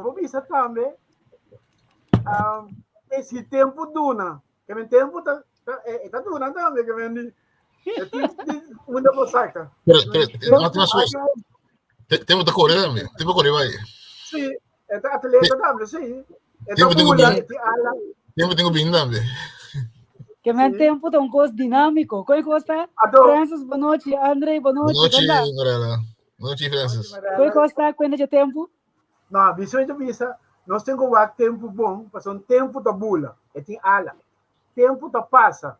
Bo bisa tambe, um, e si tempu duna, ke men tempu ta, ta, e, e ta duna tambe, ke men di, e tin di unda bo saka. Pero, pero, no, no, tempu ta kore tambe, tempu kore bai. Si, e ta atleta tambe, si. E ta Tempu tengo bula, bin. e ti ala. Tempu tengo bin tambe. Ke men Si. tempu ta un kos dinámiko. Koi kos ta? Ado. Francis, bonochi. André, bonochi. Bonochi, Konta? Morela. Bonochi, Francis. Koi kos ta? Kuenta dje tempu? No, bisa mi ta bisa, nos tin ku wak tempu bon, pasobra un tempu ta bula, e tin ala. Tempu ta pasa,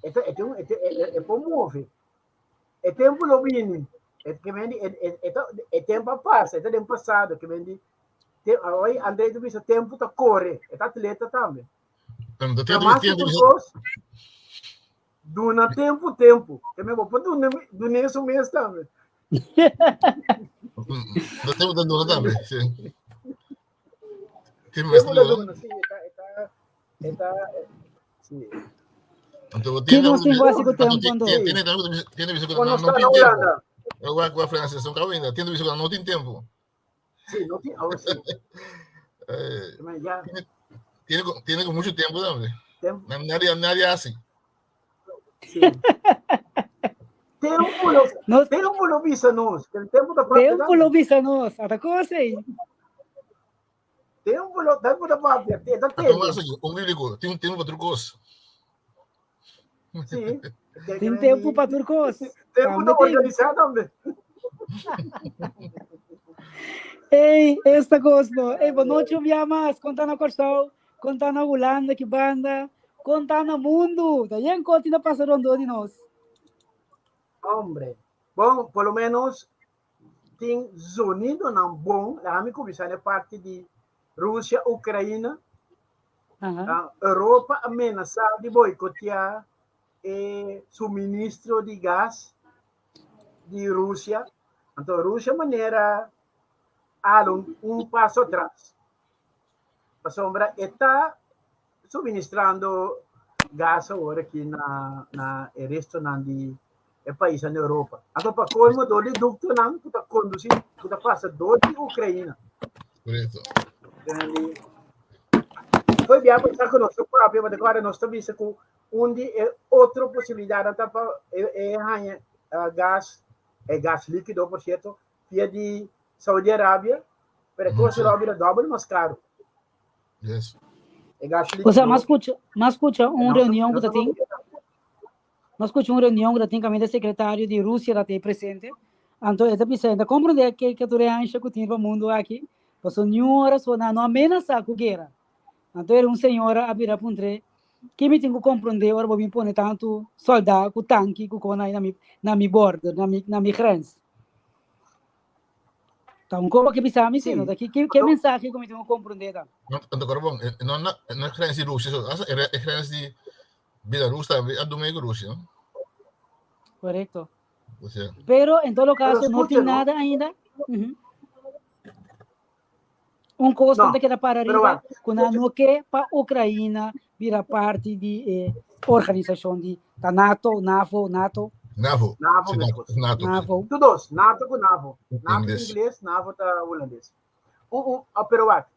e ta, e tin, e, e, e por move. E tempu lo bini, e ke men di, e, e, e, ta, e tempu a pasa, e ta den pasado, ke men di, te, oi, André ta bisa, tempu ta kore, e ta atleta tambe. Pero Pero mas ku tur kos, duna tempu tempu. Ke men bo por duna, duna su mes tambe. No tempu ta duna tambe, sí. Tempu mes Tempu ta duna. duna, sí, e ta, e ta, e ta, sí. Anto bo Ki tiene nos tin ku hasi ku tempu anto? tiene tiene bisa ku Cuando no está tin na tempu. Hulanda. Eu vou com a França, são ainda. Tiene bisa ku no tin tempu. Sí, no tin, oh, sí. Eh, Ya. tiene tiene con mucho tiempo tambe. Tempu. Nadie nadie hace. Sí. Tempu lo, Nos, tempu lo bisa nos. El tempu ta papia tempu lo bisa nos. Ata kos ei. Tempu lo, tempu ta papia. E ta Anto tende. mas un bíblico, tin un tempu pa tur kos. Sí. Tin tempu pa tur kos. Tempu Tambe ta tin. organisá tambe. Ei, esta kos no. Ei, bonochi un bia mas. Konta na Kòrsou, konta na Hulanda ki banda, konta na mundu. Ta yen kos tin ta pasa rondó di nos. Hombre. Bon, por lo menos tin zonidonan bon. Laga mi kuminsá na e parti di Rusia, Ukraina. Aha. Europa a menasá di boikoteá e suministro di gas di Rusia. Anto Rusia manera a un, un paso atras. Pasobra e ta suministrando gas awor aki na, na e restonan di e paisnan di Europa. Anto pa colmo dor di ductonan cu ta conduci, cu ta pasa dor di Ucraina. Correcto. Foi bia pa sa cu nos ta papia, ma agora nos ta bisa cu un di e otro posibilidadnan ta pa e, e haña gas, e gas likido por cierto, via di Saudi Arabia, pero e cosa lo bira dobel mas caro. Yes. E gas O sea, likido. mas escucha, mas escucha un No, reunión no ku ta tin. Mas escucha un reunión ku ta tin kaminda sekretario di Rusia ta tin presente. Anto e ta bisa, e ta komprende ke ke tur e ansha ku tin pa mundu aki. Paso niun ora so nan no a menasá ku guera. Anto era un señora a bira puntr'é, Ke mi tin ku komprendé ora bo bin pone tantu soldá ku tanki ku kon ai na mi na mi border, na mi na mi grens? Ta un koba ke bisa mi si, no ta ki ki ke mensahe ku mi tin ku komprendé ta? No, anto kor bon, no na no e grens di Rusia so, asta e grens di Belarus tambe a dun ku Rusia, no? Korekto. O sea, Pero en todo Pero caso no escucha, tin no? nada ainda. Ujú. Un kos No, ta keda para pero riba wak, ku nan no ke pa Ukraina bira parti di e organisashon di ta NATO, NAVO, NATO, NAVO, NAVO sí, meskos. NATO, sí. NAVO. Tur dos, NATO ku NAVO. NATO Ingles. ingles, NAVO ta hulandes. Un, un, ah, pero wak,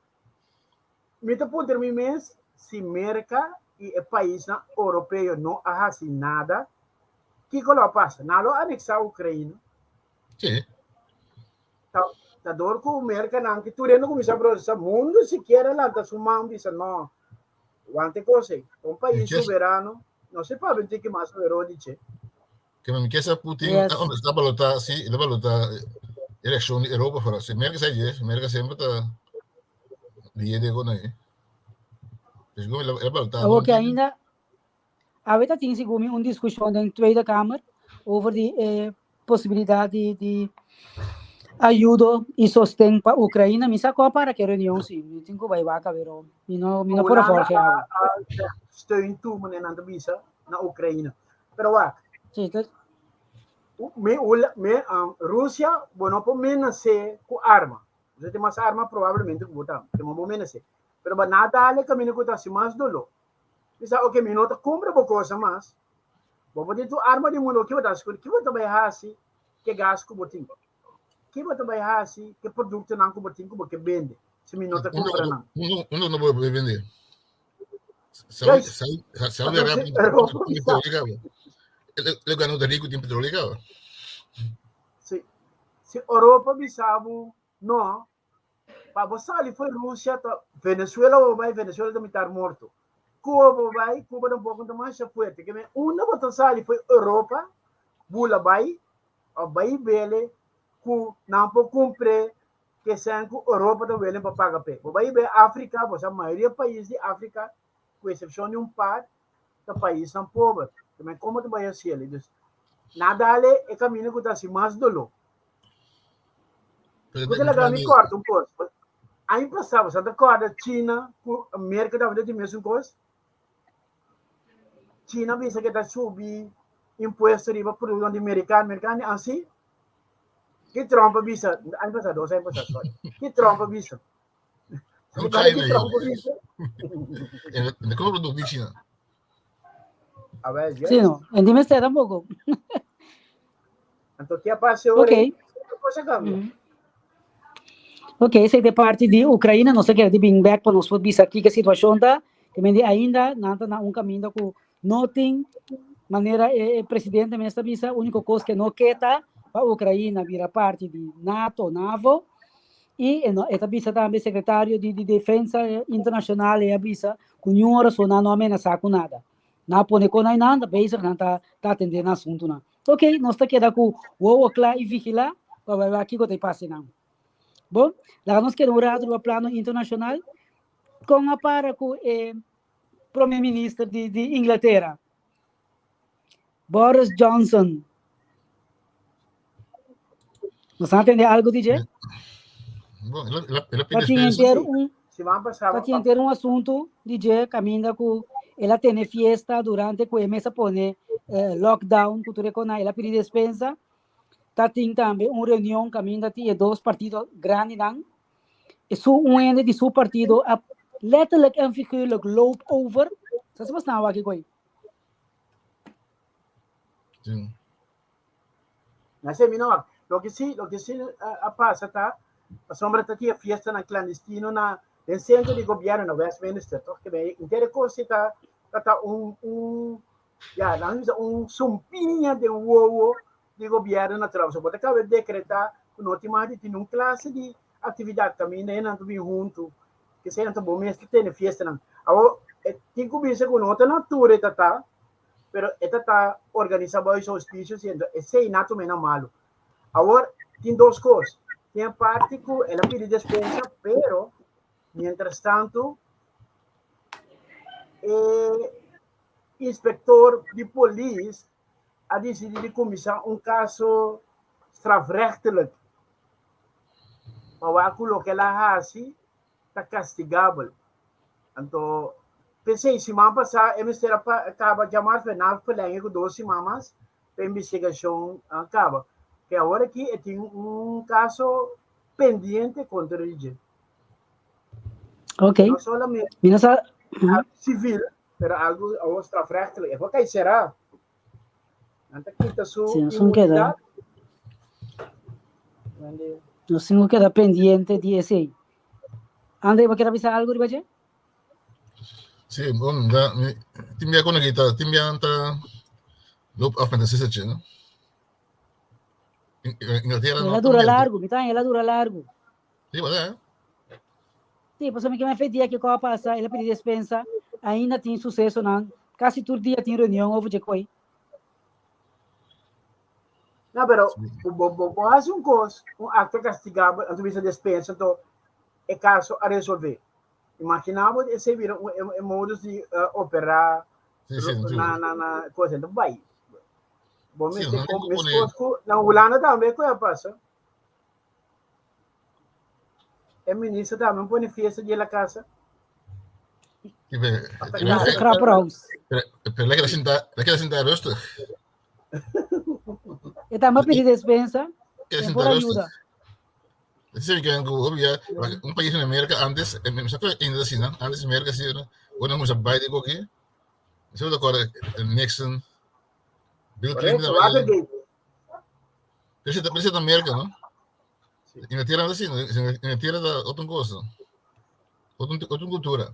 mi ta puntra mi mes si Merka i e paisnan europeo no a hasi nada, kiko lo a pasa? Nan lo aneksá Ukraina? Sí. Ta, ta dor ku Merkanan ki tur hende kuminsá protestá, mundu sikiera lanta su man bisa no, wante kos ei. Un pais Yes. soberano, no se papia un tiki mas soberano di dje. Ke mi ke sa Putin, Yes. ah, ta balotá, sí, ta balotá elekshon di Europa for. Si Merka sa dje, Merka semper ta lider kon ei. Dus el a balotá. Awor ke ainda Awe ta tin segun mi un diskushon den Tweede Kamer over di e posibilidat di di ayudo i sosten pa Ukraina. Mi sa ku a para ku e reunion si, mi tin ku bai wak pero mi no mi no por a Hulanda volg awe. a steun toe manera nan ta bisa na Ukraina. Pero wak, Sí, ta me, me, Rusia bo no por menas'é ku arma. Bo tin mas arma probablemente ku bo ta, pero bo menas'é. Pero ba na dale kaminda ku ta hasi mas doló. Mi sa, ok, mi no ta kumpra bo kosa mas. Bo por tin tur arma di mundu, ki bo ta hasi ku, ki bo ta bai hasi ku e gas ku bo tin? Ki bo ta bai hasi ku e produktonan ku bo tin ku bo ke bende? Si mi no ta kumpra nan. Uno no por bende. Saudi Arabia tin petróleo caba. El gano ta rico tin petróleo caba. Si, si Europa bisa bo no, pa bo sali for Rusia ta Venezuela bo bai, Venezuela ta mitar morto. Cuba bo bai, Cuba tampoco ta masha fuerte. Ke men unda bo ta sali for Europa, bula bai, of bai bele ku nan por kumpre ke sen ku Europa ta welen pa paga p'e. Bo bai be Afrika, bo sa mayoria pais di Afrika, ku eksepshon di un par, ta paisnan pober. Ke men komo ta bai hasi el? Dus, na dale e kaminda ku ta hasi mas doló. Ku ta laga mi kòrda un kos. Aña pasá, bo sa ta kòrda China ku Merka tabata di mesun kos? China bisa ke ta subi impuesto riba produktonan di merikano, merikano di ansi. Ki Trump a bisa, aña pasá, dos aña pasá, sorry. Ki Trump a bisa? No Ki China Trump a bisa? En de como produto di China. A ver, Sí, no. En dime usted tampoco. Anto, ke a pasa ahora? Ok. Cosa cambia. Ok, esei de parti di Ukraina, nos ta kere di bin bek pa nos por bisa kiko situacion ta, te men di ainda nan ta na un caminda cu no tin manera e presidente mes ta bisa, unico cos ke no ke ta pa Ukraina bira parti di NATO, NAVO, y e no, e ta bisa tambe secretario di defensa internacional e a bisa cu niun ora so nan no a menasa cu nada. Nan a pone con nan ta bezig, nan ta atende nan asuntonan. Ok, nos ta keda ku wowo kla i vigilá pa bai wak kiko ta e pasa einan. Bon, laga nos keda un ratu riba plano internashonal. Kon a para ku e prome minister di di Inglatera, Boris Johnson? Nos a tende algu di dje? Bon, el a, el a Ta pidi tin despensa. henter un Siman pasá, Ta tin henter un asuntu di dje kaminda ku el a tene fiesta durante ku e mes a pone lockdown ku tur e kona el a pidi despensa. Ta tin tambe un reunion kaminda tin e dos partido grandinan. E su un hende di su partido a letterlijk en figuurlijk loop over. Sa si bosnan wak koi. Sí. Na se mi no wak. Loke si, loke si a pasa ta, pasobra ta tin e fiestanan clandestino na den centro di gobierno na Westminster, toch? Ke ben inter kos si ta ta ta un un ya, nan bisa un sumpiña den wowo di gobierno natural. So bo ta kaba decreta ku no tin mas di tin un clase di actividad kaminda e nan ta bin huntu, ke sea nan ta bo mes ta tene fiestanan. Awor tin ku bisa ku no ta na tur e ta ta, pero e ta ta organisa bao su auspicio siendo esey na tuma na malo. Awor tin dos cos, tin e parti cu el a pidi despensa, pero mientras tanto e inspector di polis a dicidi di cuminsa un caso strafrechtelijk pa wak cu loke el a haci ta castigabel. Anto, p'esei siman pasá e mester a kaba djamars, pero nan a verleng'e ku dos siman mas pa e investigashon kaba. Ke awor aki e tin un kaso pendiente kontra di dje. Ok. No solamente Mi no sa. algo civil, pero algo awor strafrechtelijk. E por kai será. Nan ta kita su Sí, nos keda. inmunidad. Mande. Nos tin ku keda pendiente di esei. André, bo kier a bisa algu riba dje? Sí, bon, da, mi, tin bia kono kita, tin bia ta loop af met een sissertje, no? In, Inglaterra El no a dura también. largu, mi ta el a dura largu. Sí, wat hè? Sí, pasobra mi ke men fe dia kiko a pasa, el a pidi despensa, ainda tin susesonan, kasi tur dia tin reunion over dje koi. No, pero bo, bo, bo hasi un kos, un akto kastigabel, anto bisa despensa, anto e kaso a resolvé. Imaginá bo esei bira un e, e modus di operá Sí, sí, na, natuurlijk. na, na kos, anto bai. Bo Sí, mester no kom, tem mes pone. kos ku na Hulanda tambe ku a pasa. E minister tambe pone fiesta di la casa. Sí, pero, Hasta pero, Minister casa. Grapperhaus. pero, pero lekker sinta, lekker sinta rustig. E tambe a pidi despensa, Lekker e sinta por rustig. ayuda. Dat is que un país en América antes, me saco ainda assim, não? Antes América assim, quando nós Biden aqui, se eu acorda Nixon, Bill Clinton, Correcto, Watergate. Presidente, presidente da América, não? Sí. Inglaterra não assim, Inglaterra da outra coisa. Otro, otro cultura.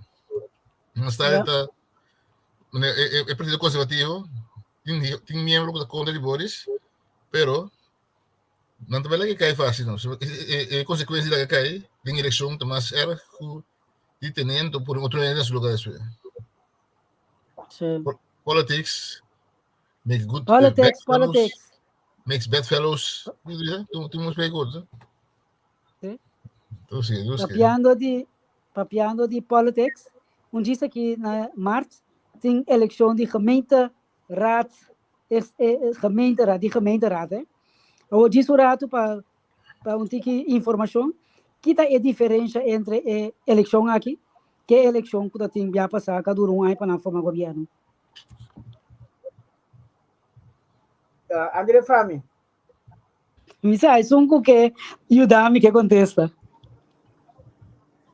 Nan style ta, e, e, Partido Conservativo tin, tin miembro ku ta kontra di Boris, pero nan ta bela kai fácil, no. E, e, e consecuencia di kai den elección ta mas erg ku di teniendo por otro hende na su lugar después. Sí. Politics make good Politics, politics. Makes bad fellows. Tu tu mos good. Sí. Tu sí, tu sí. Papiando di papiando di politics, un djis aki na maart tin eleccion di gemeenteraad, is, eh, gemeenteraad, di gemeenteraad, hè. Awor djis un rato pa pa un tiki informacion, kita e diferencia entre e eleccion aki ke e eleccion ku ta tin bia pasa ka dura un aña pa nan forma gobierno? André Fami. Mi sa, esun ku ke yuda mi ke kontesta.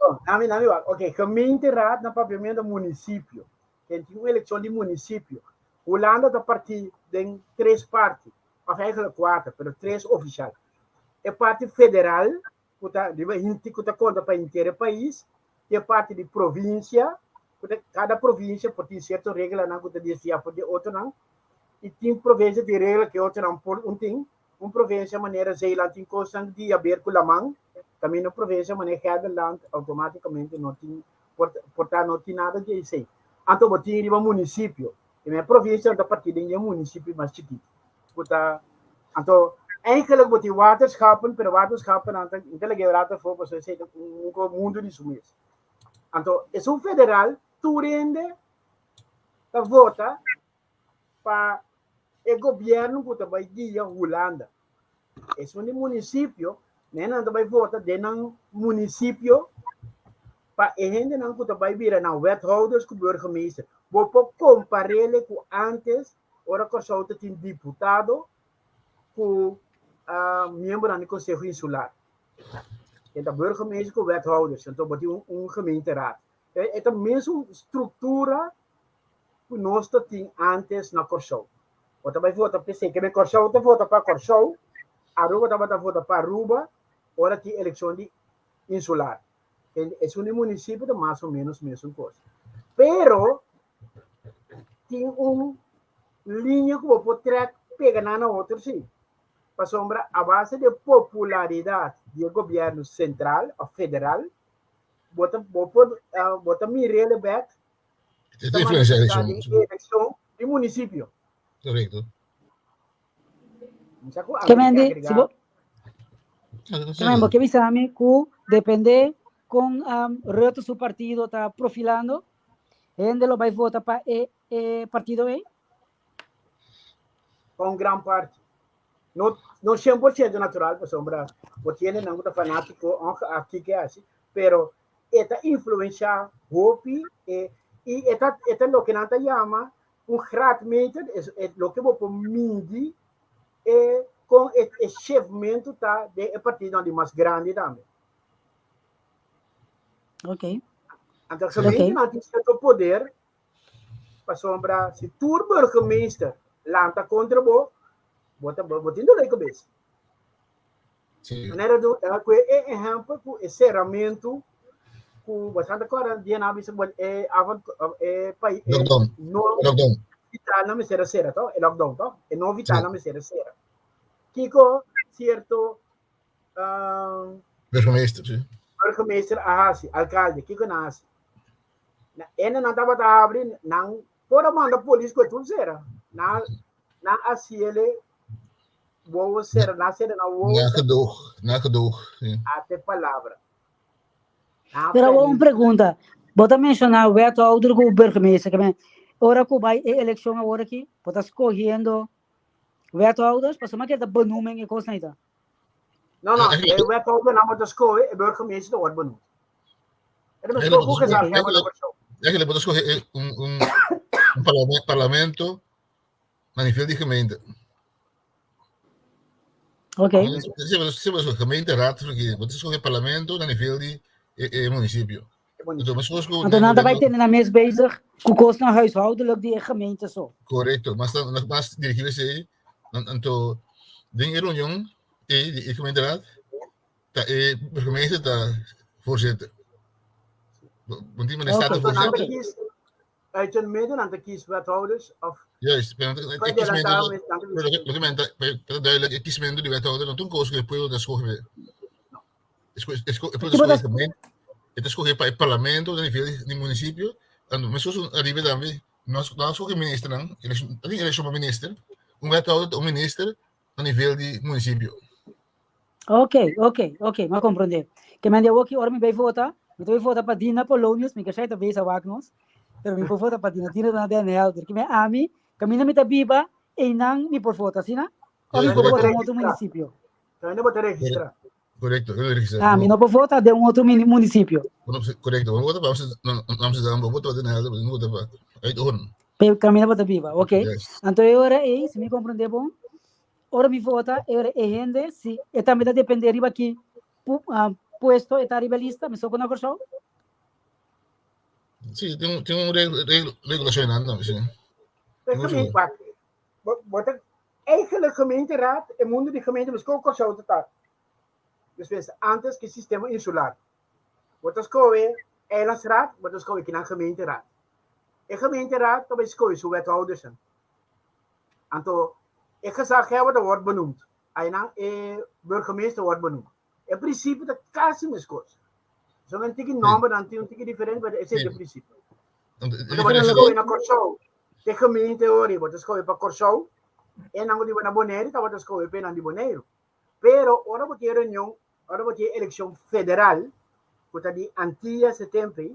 Oh, nami, nami, ok, gemeenteraad na papiamento municipio. Ten tin un eleccion di municipio. Hulanda ta partí den tres parti, of eigenlijk kuater, pero tres oficial. E parti federal, ku ta riba hinti ku ta konta pa henter e pais, e parti di provincia, ku ta kada provincia por tin sierto reglanan ku ta desvia for di otronan, i tin provincia tin regla ku otronan por un tin. Un provincia manera Zeeland tin kosnan di haber ku laman, kaminda un provincia manera Gelderland automaticamente no tin por por ta no tin nada di esei. Anto bo tin riba municipio, e men provincia ta partí den e municipio mas chikitu ku ta anto eigenlijk bo tin waterschappen, pero waterschappen nan ta ta lag'é rato afó pasobra esei ta un mundu di su mes. Anto esun federal tur hende ta vota pa e gobièrnu ku ta bai guia Hulanda. Esun di munisipio, nan ta bai vota den nan munisipio pa e hendenan ku ta bai bira nan wethouders ku burgemeester. Bo por kompar'é ku antes ora Kòrsou ta tin diputado ku miembronan di konseho insular. E ta burgemeester ku wethouders, anto bo tin un gemeenteraad. E ta mesun struktura ku nos ta tin antes na Kòrsou. Bo ta bai vota p'esei. Ke men Kòrsou ta vota pa Kòrsou, Aruba tabata vota pa Aruba ora tin elekshon di insular. Esun di munisipio ta mas o menos mesun kos. Pero tin un liña ku bo por trèk pega nan na otro sí. Pasobra a base di popularidat di e gobièrnu sentral òf federal, bo ta bo por bo ta mir'é bèk E ta influencia eleccion. Eleccion di municipio. Correcto. Ke mendi, si bo, ke men, bo ke bisa mi ku depende kon um, Rutte su partido ta profilando, hende lo bai vota pa e, e partido ei? Pa un gran parti. No, no 100% natural, pasobra bo tiene nan ku ta fanátiko, ongeacht kiko hasi, pero e ta influenciá hopi e i e ta e ta loke nan ta yama un graadmeter, es e loke bo por midi e kon e e shefmentu ta den e partidonan di mas grandi tambe. Ok. Anto gemeentenan tin sierto poder pasobra si tur burgemeester lanta kontra bo, bo ta bo tin dolor di kabes. Sí. Manera do ku e ehempel ku e seramentu ku bastante kora dia na bisa e avond e pai e Lockdown. no Lockdown. vital na mester a sera to e lockdown to e no vital na mester a sera. Kiko cierto Burgemeester, sí. burgemeester a hasi, alcalde, kiko na hasi? Na ene nan tabata habri nan por a manda polis ku e tur sera. Na nan a siele Wowo sera, na sera na wowo. Na gedoog, na gedoog. Sí. Ate palabra. Na Pero un permiso. pregunta. Bo ta menciona wethouder ku burgemeester. Ke men, ora ku bai e eleccion awor aki, bo ta scogiendo wethouders, pasobra mi a kere ta benoemen e kosnan ei ta. No, no, Eigenlijk- e wethouder nan bo ta scoge, e burgemeester ta wordt benoemd. E ta Eigenlijk scoge bo ta gezaghebber eigenlijk- persoon. Eigenlijk bo ta scoge un, un, un parlamento, parlamento na nivel di gemeente. Ok. Siempre gemeenteraad, bo ta scoge parlamento na nivel di e, e municipio. Anto, mescos cu Anto nan ta bai tene nan mes bezig ku kosnan huishoudelijk di e gemeente so. Correcto, mas mas dirigí esei, anto den e reunion ei di e gemeenteraad ta e burgemeester ta voorzitter. Bo tin mane staten voorzitter. Uit hun midden nan ta kies wethouders of Juist, pero e kiesmento, lo ke men ta, pero duidelijk, e kiesmento di wethouder no ta un kos ku e pueblo ta skohe. E pueblo ta skohe gemeente, e ta skohe pa e parlamento na nivel di munisipio, anto meskos ku ariba tambe, no a skohe ministernan, ta tin elekshon pa minister, un wethouder ta un minister na nivel di munisipio. Ok, ok, ok, m'a comprende. Ke men di awoki ora mi bay vota, mi ta bay vota pa Dina Polonius, mi ke shai ta beza wak nos, pero mi por vota pa Dina, Dina ta na Den Helder. Ke men ami, kaminda mi ta biba, einan mi por vota, asina? Of mi por vota un otro munisipio? Kaminda bo ta registra. Correcto, yo registra. Ah, mi no por vota den un otro munisipio. Correcto, bo vota pa Amsterdam, bo vota pa Den Helder, bo vota pa Uithoorn. Pe kaminda bo ta biba, ok. Anto e ora ei, si mi comprende bon, Ora mi vota, e ora e hende, si e tambe ta depende riba ki puesto e ta riba e lista, mi so ku na Kòrsou? Sí, tin tin un regulacion nan tambe, sí. Bo ta eigenlijk gemeenteraad, e mundo di gemeente, miskien Kòrsou ta ta. Despues, antes ki sistema insular. Bo ta skohe eilandsraad, bo ta skohe kinan gemeenteraad. E gemeenteraad ta bai skohe su wethoudersnan. Anto e gezaghebber ta wòrdu benoemd. Einan e burgemeester wòrdu benoemd. E prinsipio ta kasi meskos. Solamente tiki nòmbernan tin un tiki diferente, pero esei ta e prinsipio. Anto bo ta skohe na Kòrsou, te gemeente ori bo ta skohe pa Kòrsou, enan ku ta na Boneiru tabata skohe pa enan di Boneiru. Pero ora bo tin reunion, ora bo tin elekshon federal, ku ta di Antia Setempe,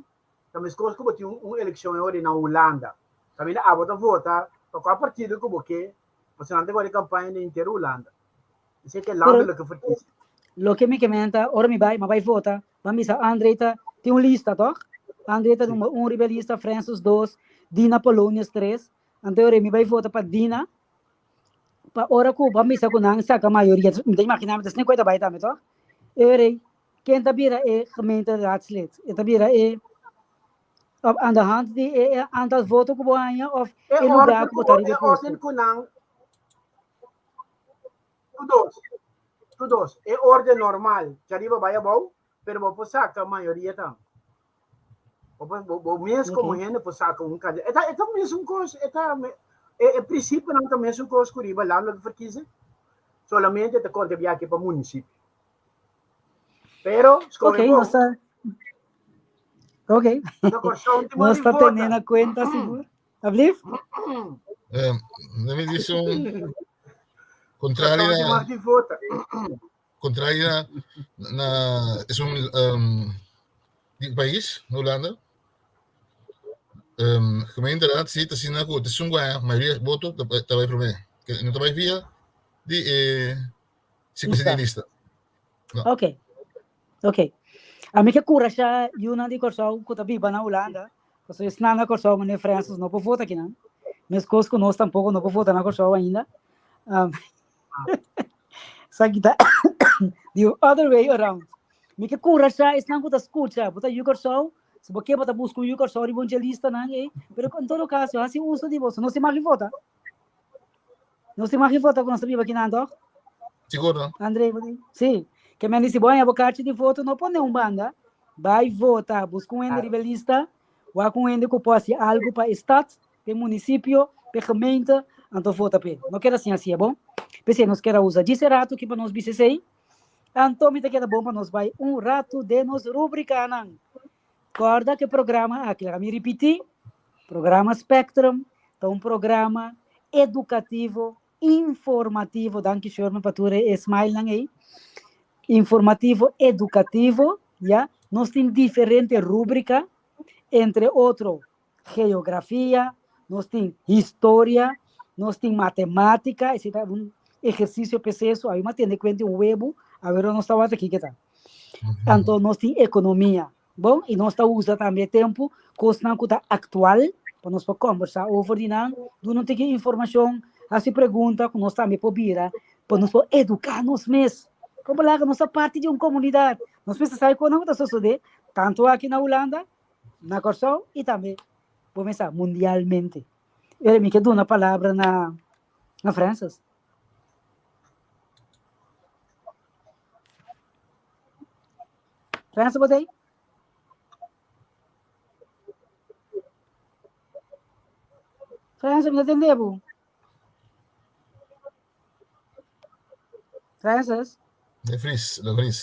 Ta meskos ku bo tin un elekshon e ora na Hulanda. Kaminda abo ta vota pa kua partido ku bo ke, pasobra nan ta kore kampaña den henter Hulanda. Esei ta e landelijke verkiezing. Loke mi ke menta, ora mi bai, mi a bai vota, ban bisa André ta tin un lista tòg? André ta number un riba e lista, Francis dos, Dina Polonius tres. Anto e ora mi bai vota pa Dina, pa ora ku ban bisa ku nan saka mayoria, mi ta imaginá mi ta esne ku e ta bai tambe tòg? E ora ei Ken ta bira e gemeenteraadslid? E ta bira e op aan de hand di e e aantal voto ku bo haña of E e lugá orden ku bo ku ta riba e e puesto? orden ku nan tu dos tu dos e orden normal djariba bai abou pero bo por saka mayoria tambe bo por bo bo mes komo Ok. hende por saka un kandidato e ta e ta mesun kos e ta e e prinsipionan ta mesun kos ku riba landelijke verkiezing solamente ta konta biaha pa munisipio. Pero, Ok, nos ta Ok. Nos ta tene na cuenta sigur. Ablief? Let me dice un contrario na contrario na, na is un um, di país, Holanda. Um, gemeenteraad sí, ta asina ku te sun guaya mayoria voto ta ta bai promé. No ta bai via di eh Si Lista. di lista. No. Ok. Ok. A mi ke kurasha yunan di Kòrsou ku ta biba na Hulanda, pasobra esnan na Kòrsou manera Francis no por vota akinan. Meskos ku nos tampoko no por vota na Kòrsou ainda. Um, esaki ta the other way around. Mi ke kurasha esnan ku ta skucha, bo ta yu Kòrsou, si bo ke bo ta buska un yu Kòrsou riba un dje listanan ei, pero en todo kaso hasi uso di boso, no si mag vota. Nos tin mag vota ku nos ta biba kinan toch? Sigur no? André, sí. Ke men di si bo haña bo karchi di voto, no pone un banda. Bai vota, buska un hende riba e lista, wak un hende ku por hasi algu pa e stad, pa e munisipio, pa e gemeente, anto vota p'e. No keda sin hasi e bon. P'esei nos keda usa djis e ratu ki pa nos bisa esei. Anto mi ta keda bon pa nos bai un ratu den nos rubrikanan. Kòrda ku e programa aki, laga mi ripití, Programa Spectrum ta un programa edukativo, informativo, danki Sherman pa tur e smilenan ei, informativo, edukativo, ya, nos tin diferente rubrika, entre otro geografia, nos tin historia, nos tin matematika, esei ta un ehersisio p'eseso, awe mi a tende kuenta un webu, awor nos ta wak kiko ta. Anto nos tin ekonomia, Bon, i nos ta usa tambe e tempu kosnan ku ta aktual pa nos por kòmbersá over di nan, duna un tiki informashon, hasi pregunta ku nos tambe por bira pa nos por eduká nos mes. Komo laga nos ta parti di un komunidat, nos mester sabi konan ku ta sosodé tantu aki na Hulanda, na Kòrsou i tambe bo mester sa mundialmente. Ora mi ke duna palabra na na Francis. Francis bo ta ei? Francis, mi ta tende bo. Francis? De Vries, de Vries.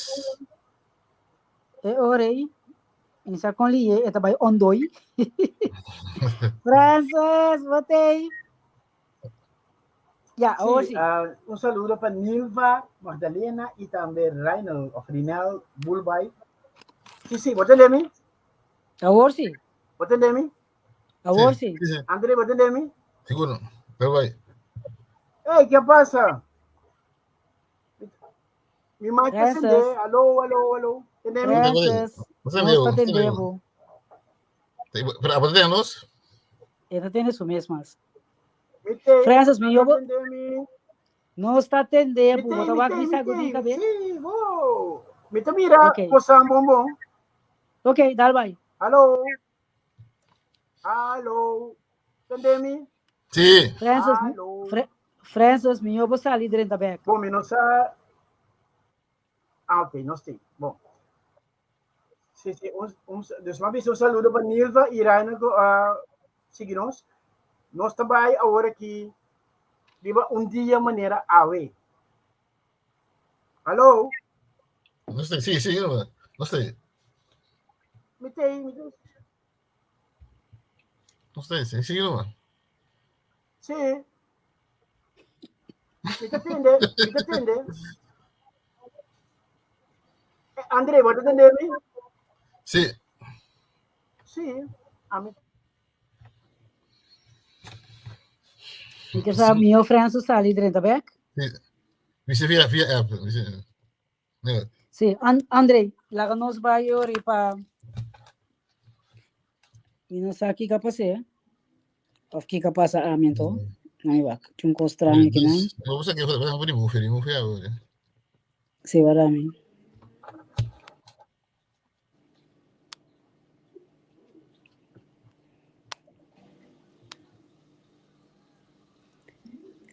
E ora ei, mi sa kon liye, e ta bai ondoi. Francis, bo tei? Ja, awor Sí, sí. un saludo pa Nilva, Magdalena y tambe Reinel of Rinel Bulbay. Sí, sí, bo tende mi? Awor sí. Bo tende mi? Awor sí. Sí, sí. André, bo tende mi? Seguro. Pero bai. Hey, ¿qué pasa? Mi mic ta Francis. sende. Aló, aló, aló. Tende mi? Francis, Bo tende nos bo, ta tende tende bo. bo. Pero abo tende nos? E ta tende su mes mas. Mi te, Francis, mi yo bo- tende mi. Nos ta tende Mi bo, te, bo ta mi wak te, mi mi sagudi te. kabe. Sí, bo. Mi ta mira Ok. kosan bonbon. Ok, dal bai. Aló. Aló. Tende mi? Sí. Francis, Aló. Francis, mi yo bo sali drenta bek. Bon, mi no sa. Ah, ok, no estoy. Bon. Sí, sí, dus maar un saludo para Nilva y Rainer que sigui nos. Nos también ahora aquí riba un día manera awe. Aló? No estoy, sí, sí, no, no estoy. Mi te, mi te. No estoy, sí, sí, no. Sí. Mi ta tende, mi ta tende. André, bo ta tende mi? Sí. Sí, a mi. Mi ke sa mi Francis sali drenta bek. Sí. Mi se via via app. Mi se. Nee. Sí, André, laga nos bai ori pa Mi no sa kiko a pas'é of kiko a pasa ami anto. Ai wak, tin un kos straño aki nan. No sa kiko pasa, remove, remove ya. Sí, wara mi.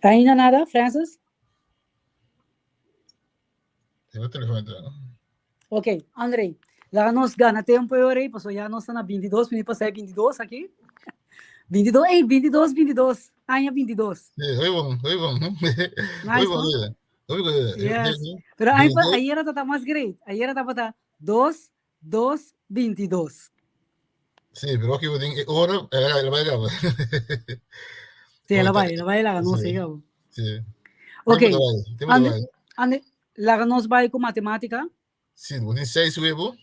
Ainda nada, Francis? Tengo teléfono entra, no? Ok, André, laga nos gana tempo e ora ei, pasobra ya nos ta na 22 minuut pasá e 22 aki. 22, ey, 22, 22, aña 22. Sí, hoy bon, hoy bon. Nice, Hoy bon, no? hoy bon. Yes. Pero ay, ayer tata mas great. Ayer tata 2, 2, 22. Sí, pero aquí e ora, el va a Sí, el va, el va, laga nos Sí. siga. Sí. Ok, Tempo André, bai. André, laga nos bai ku matemática. Sí, bo tin seis huevo.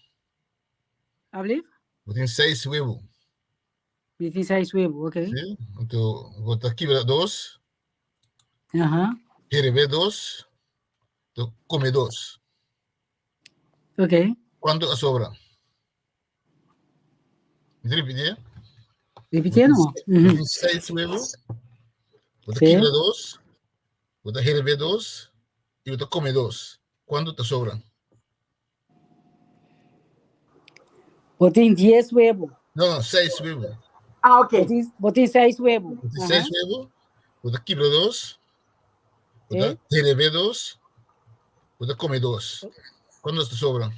Abli? Bo tin seis huevo. Mi tin seis huevo, ok. Sí. Anto, bo ta kibra dos. Aha. Herebe dos. To come dos. Ok. Kuantu a sobra? Mi ta repitié? Repitié no. Bo tin seis huevo. Bo ta Sí. kibra dos. Bo ta herebe dos. I bo ta come dos. Kuantu ta sobra? Bo tin dies huevo. No, no, seis huevo. Ah, ok. Bo tin seis huevo. Bo tin seis huevo. Bo ta kibra dos. Bo ta Sí. herebe dos. Bo ta come dos. Kuantu ta sobra?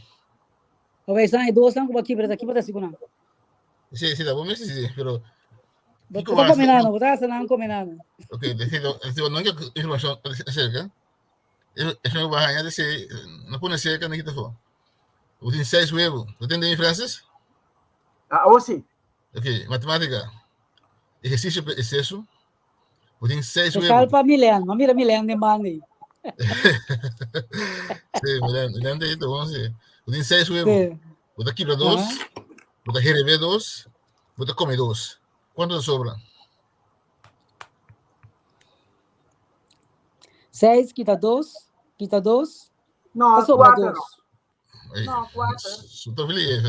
Bo sa e dos nan ku bo a kibra ta kiba ta siku nan? Sí, sí, ta bo mes sí, pero Bo Kiko ta basta? come nano, bo ta hasta nan come nano. Ok, decido, decido, no hay información acerca. Es una baja, dice, no pone cerca ni quita fo. Bo tin seis huevo. Bo tende mi, Francis? Ah, oh, sí. Ok, matemática. Ejercicio es eso. Bo tin seis Special huevo. pa Milen, ma mira Milen den banda. Sí, Milen, Milen de esto, vamos a decir. Bo tin seis huevo. Sí. Bo ta kibra dos. Ajá. Bo ta herebe dos. Bo ta come dos. Kuantu ta sobra? Seis kita dos, kita dos, No, ta sobra kuater. dos. Ei, No, kuater. Super feliz.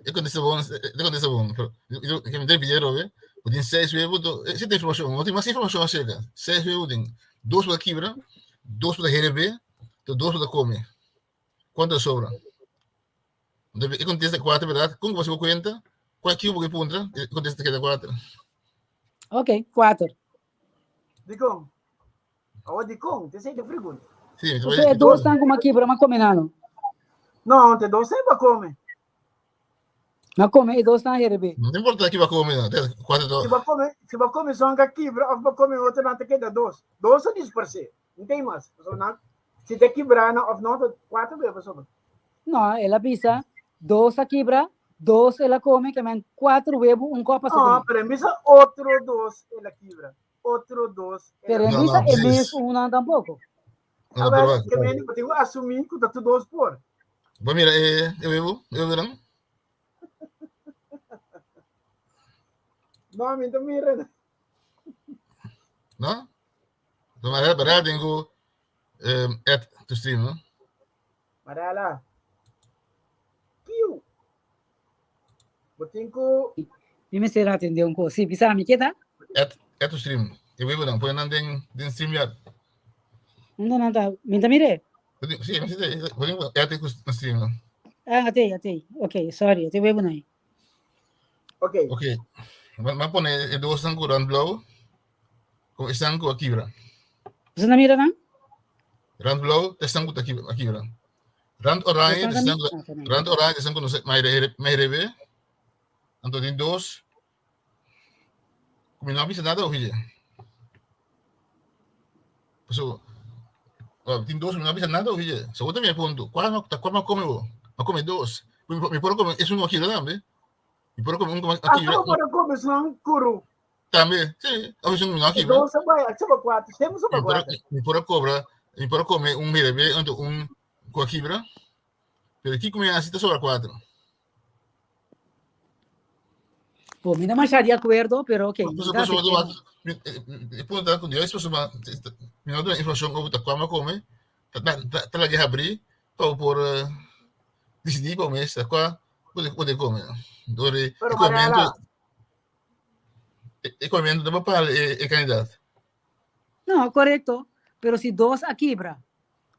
E contesta bon, e contesta bon. Pero, yo, que me pidieron, ve? Bo tin seis huevo, si tin informashon, no tin mas informashon aserka. Seis huevo tin dos pa kibra, dos pa herebe, dos pa come. Kuantu ta sobra? E contesta kuater, berdat? Kon ku bo kuenta? Kua kibo bo puntra? E contesta keda kuater. Ok, kuater. Dikon? Awo dikon? Te sei de pregunta. Sí, Paso e dos tan kuma kibra, ma come nano. No, te dos sem pa come. Ma come e dos nan herebe. No ta importa ki bo a come no, te kuater Si bo come, si bo come son ka kibra of bo come otro nan ta keda dos. Dos a disparse. No tin mas. Pasobra nan, si ta kibra nan of no, ta kuater bebe pasobra. No, el a bisa dos a kibra, dos el a come, ke men kuater webu un kop a No, come. pero e bisa otro dos el a kibra. Otro dos el Pero a e No, bisa no, e precies. mes unan tampoco. No, A pero ver, wak. ke men, bo tin ku asumí ku ta tur dos por. Bo mira e e webu, e webunan? No, mi ta mira. No? No, maar maar tin ku add to stream, no? Marela. Kiu. Bo tin ku Mi mester atendé un kos. Sí, bisa mi, ke ta? Add, add to stream. E webunan, pone nan den den StreamYard. Unda nan ta? Mi ta mir'é? Sí, mi ta pone add to stream. No? Ah, atei, atei. Ok, sorry, atei webunan ei. Ok. Ok. Ma pone e dosnan ku rand blou ku esnan ku a kibra. Boso ta mira nan? Rand blou ta esnan ku ta a kibra. Rand oranje ta esnan ku rand oranje ta esnan ku no sa mai rebe. Anto tin dos ku mi no a bisa nada ofi dje. Paso tin dos ku mi no a bisa nada ofi dje. So bo ta mira punto kua ta kua mi a kome bo? Mi a kome dos. Mi por a kome esun ku a kibra tambe. Mi por a kome un ku a kibra. Abo por a kome esun kuru? Tambe, si. Abo esun ku no a kibra. Dos a bai, a soba kuater. Semu soba kuater. Mi por a kobra, mi por a kome un herebe anto un ku a kibra. Pero kiko mi a hasi ta sobra kuater. Bo, mi no masha di akuerdo, pero ok. Paso, paso, paso, e punto ta ku Dios paso ma mi no duna informashon over ta kua mi a kome, ta ta ta lag'e habrí pa bo por disidí pa bo mes ta kua bo ta kome. Dor e Pero komementu Mariela, e komementu ta pa e e kandidat. No, korekto. Pero si dos a kibra,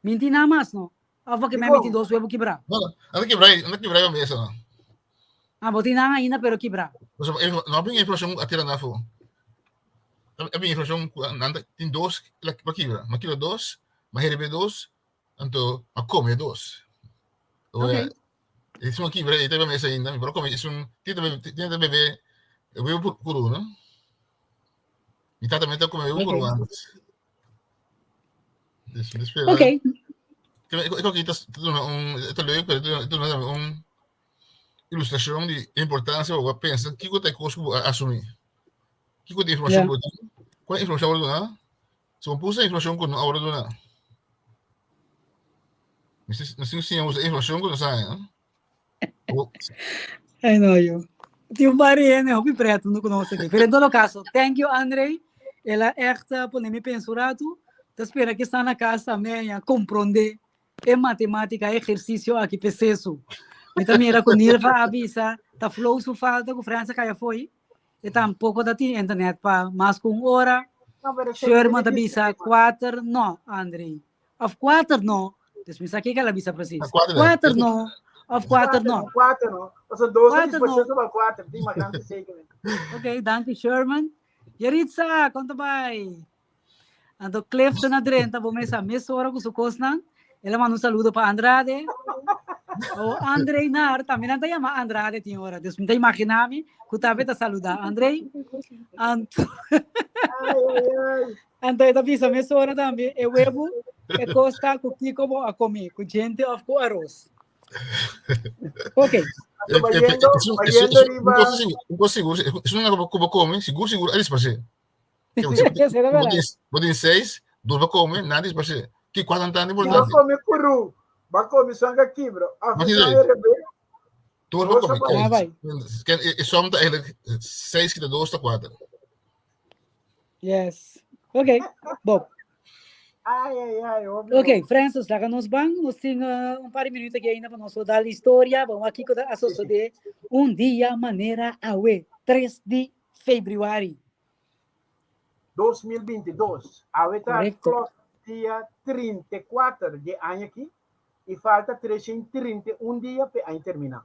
minti nada mas no. Of porque me meti dos huevo kibrá. No, no, anda kibrá, anda kibrá e mesa no. Ah, bo tin nan ainda pero kibrá. Pasobra no a bin inflacion a tira nan afó. A bin inflacion ku nan tin dos pa kibra. Ma kibra dos, ma herebe dos, anto ma come dos. Ok. Esun a kibra e ta riba mesa ainda, mi por a come esun tin ta bebe huevo puru no. Mi tata mi ta come huevo puru antes. Dus, dus pero, Ok. Ik ook dat un, het leuk, pero het duna un ilustracion di importancia bo pensa kiko ta e kos ku bo a asumi. Kiko ta informacion Ja. bo tin? Kua informacion bo duna? So bo pusa informacion ku no a wòrdu duna. Nos tin ku siña usa informacion ku nos haña. No? Ay, no, yo. Tin un par di hende hopi pret no conoce aquí. Pero en todo caso, thank you, André. El a echt pone mi pensa un rato. Ta spera que está na casa también a comprende e matemática, e ejercicio aki peceso. Mi ta mira cu Nilva avisa, ta flow su falta cu França caya foi. E tampoco ta tin internet pa mas cu un hora. No, pero se Sherman ta bisa cuater no, André. Of cuater no. Dus mi sa kiko el a bisa precies. Ah, cuater no. Cuater no. Of cuater no. Cuater no. Osea, dos Cuater disposición no. sobre cuater. Tin mas grande zeker. Ok, danki Sherman. Yaritza, konta bai. Anto Clifton a drenta bo mesa mesora ku su kosnan. El a manda un saludo pa Andrade. O André Nar, también nan ta llama Andrade tin ora. Dus mi ta imagina mi ku tambe ta saluda André. Anto Ai, ai, ai. Anto e ta bisa mesora tambe e webu e kosta ku kiko bo a komi, ku djente of ku aros. Ok. Anto bayendo, bayendo riba. Un kos sigur, esun nan ku bo kome, sigur sigur a disparsé. Será verdad? Bo tin seis, dos bo kome, nan disparsé. Ki kua tan tan Si bo importante? kome kuru, bo kome sanga kibro, of Mas sanga idee. rebe, Dos bo dos kome. a bai. Ah, bai. E som ta eigenlijk seis kita dos ta kuater. Yes. Ok, Bob. Ai, ai, ai, obvio. Ok, Francis, laga nos ban. Nos tin un par di minuut aki ainda pa nos dar historia. Vamos aki ku a suceder un dia manera awe, 3 di februari. 2022. Awe ta Correcto. klok dia 34 di aña aki i falta 331 dia pa e aña terminá.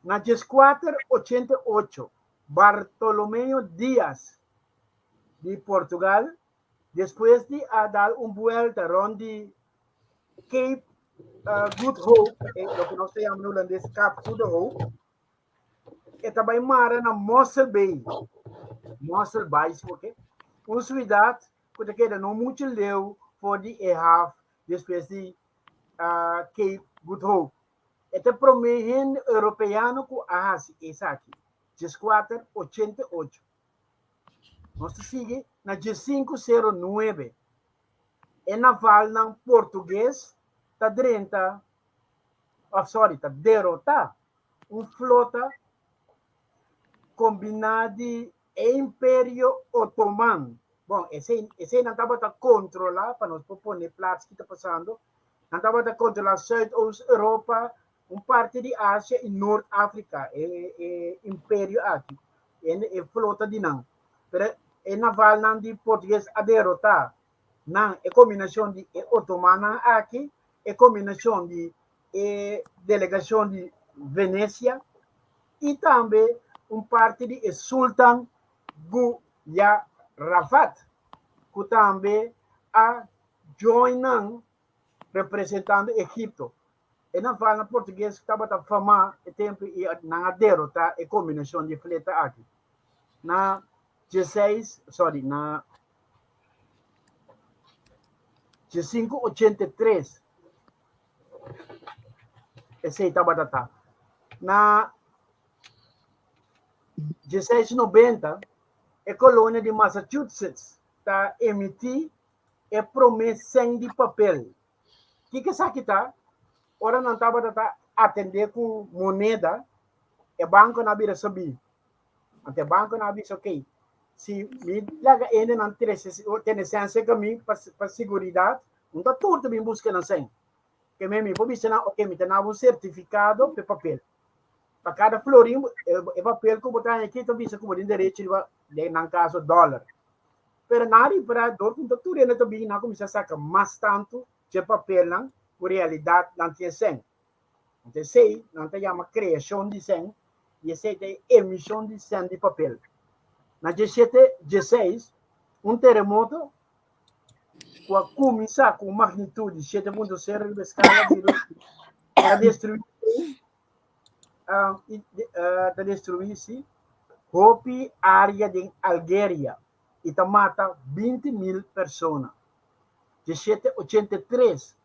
Na 1488, Bartolomeo Dias di Portugal, despues di a dal un buelta rond di Cape Good Hope, loke nos ta yama na hulandes Kaap Goede Hoop, e ta bai mara na Mossel Bay, Mossel Bay, oké, un siudat ku ta keda no muchu leu for di e haf despues di Cape Good Hope. E ta e promé hende europeano ku a hasi esaki, dieskuater ochenta i ocho. Nos ta sigui na diesinku sero nuebe. E navalnan portugues ta drenta, òf sòri, ta derotá un flota kombiná di e Imperio Otoman. Bon, esei, esei nan tabata kontrolá, pa nos por pone plats ki ta pasando, nan tabata kontrolá Zuidoost Europa, un parti di Asia i Noord Afrika, e, e imperio aki, e, e flota di nan. Pero e navalnan di Portugues a derotá nan, e kombinashon di e otomannan aki, e kombinashon di e delegashon di Venesia i tambe un parti di e sultan Guyarafat, ku tambe a join nan representando Egipto. E navalnan portugues tabata famá e tempu i nan a derotá e kombinashon di fleta aki. Na dieseis, sorry, na diesinku ochenta i tres Esei tabata ta. Na 1690, e kolonia di Massachusetts ta emití e promé sèn di papel. Kiko esaki ta? Ora nan tabata ta atendé ku moneda, e bankonan a bira sabí. Anto e bankonan a bisa, ok, si mi laga hendenan trese tene sèn serka mi pa siguridat, un ta tur ta bin buska nan sèn. Ke men mi por bisa nan, ok, mi ta naba un sertifikado pa e papel. Pa kada florin, e papel ku bo ta haña aki ta bisa ku bo tin derecho riba, den nan kaso, dòler. Pero nan a ripará dor ku un ta tur hende ta bin, nan a kuminsá saka mas tantu dje papelnan ku realidat nan tin e sèn. Anto esei nan ta yama kreashon di sèn i esei ta e emishon di sèn di papel. Na diesshete diesseis, un teremoto ku a kuminsá ku un magnitut di 7.0 riba e skala di Richter ta destruí ta destruí sí hopi área den Algeria i ta mata 20.000 persona. 1783,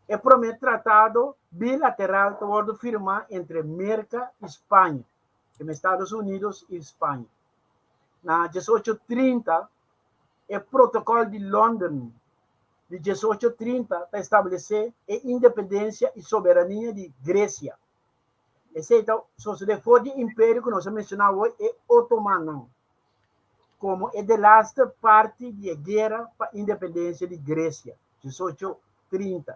E promé tratado bilateral ta wòrdu firmá entre Merka i Spaña, den Estados Unidos i Spaña. Na 1830, e Protokòl di London di 1830 ta establesé e independensia i soberania di Gresia. Esei ta sosodé for di e imperio ku nos a menshoná awor, e Otomannan, komo e delaster parti di e guera pa independensia di Gresia, 1830.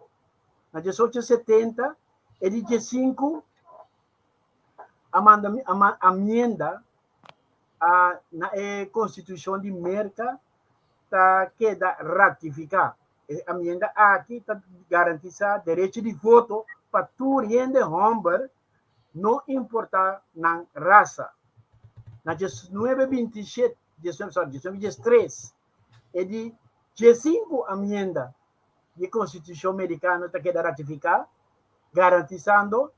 Na 1870, e di diesinku amienda na e Konstitushon di Merka ta keda ratifiká. E amienda aki ta garantisá derecho di voto pa tur hende hòmber, no importá nan rasa. Na diesnuebe binti shete, sorry, diesnuebe diestres, e di diesinku amienda di e Konstitushon Merikano ta keda ratifiká, garantisando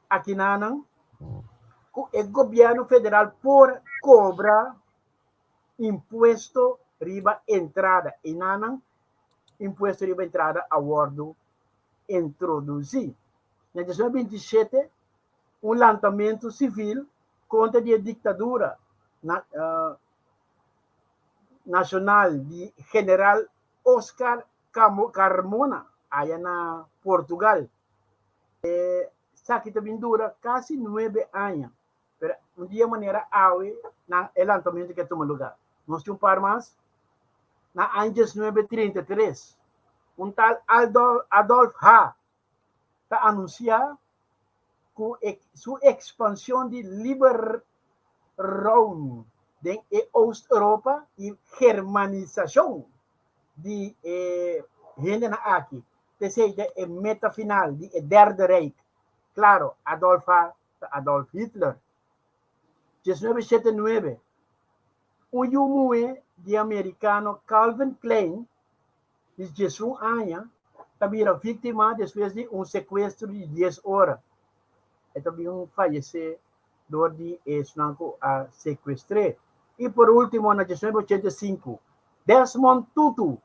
akinanan ku e gobièrnu federal por kobra impuesto riba entrada. Einanan impuesto riba entrada a wòrdu introdusí. Na 1927, un lantamentu sivil kontra di e diktadura nashonal di General Oscar Carmona aya na Portugal. Esaki ta bin dura kasi nuebe aña, pero un dia manera awe nan e lantamentu ke tuma lugar. Nos tin un par mas. Na aña 1933, un tal Adolf H. ta anunsiá ku su ekspanshon di Lebensraum den e Oost Europa i germanisashon di e hendenan aki, p'esei ta e meta final di e Derde Rijk. Klaro, Adolf H. ta Adolf Hitler. 1979, Un yu muhé di e amerikano Calvin Klein. Di 11 aña ta bira víktima despues di un sekuestro di 10 ora. E ta bin fayesé dor di esnan ku a sekuestr'é. I por último na 1985, Desmond Tutu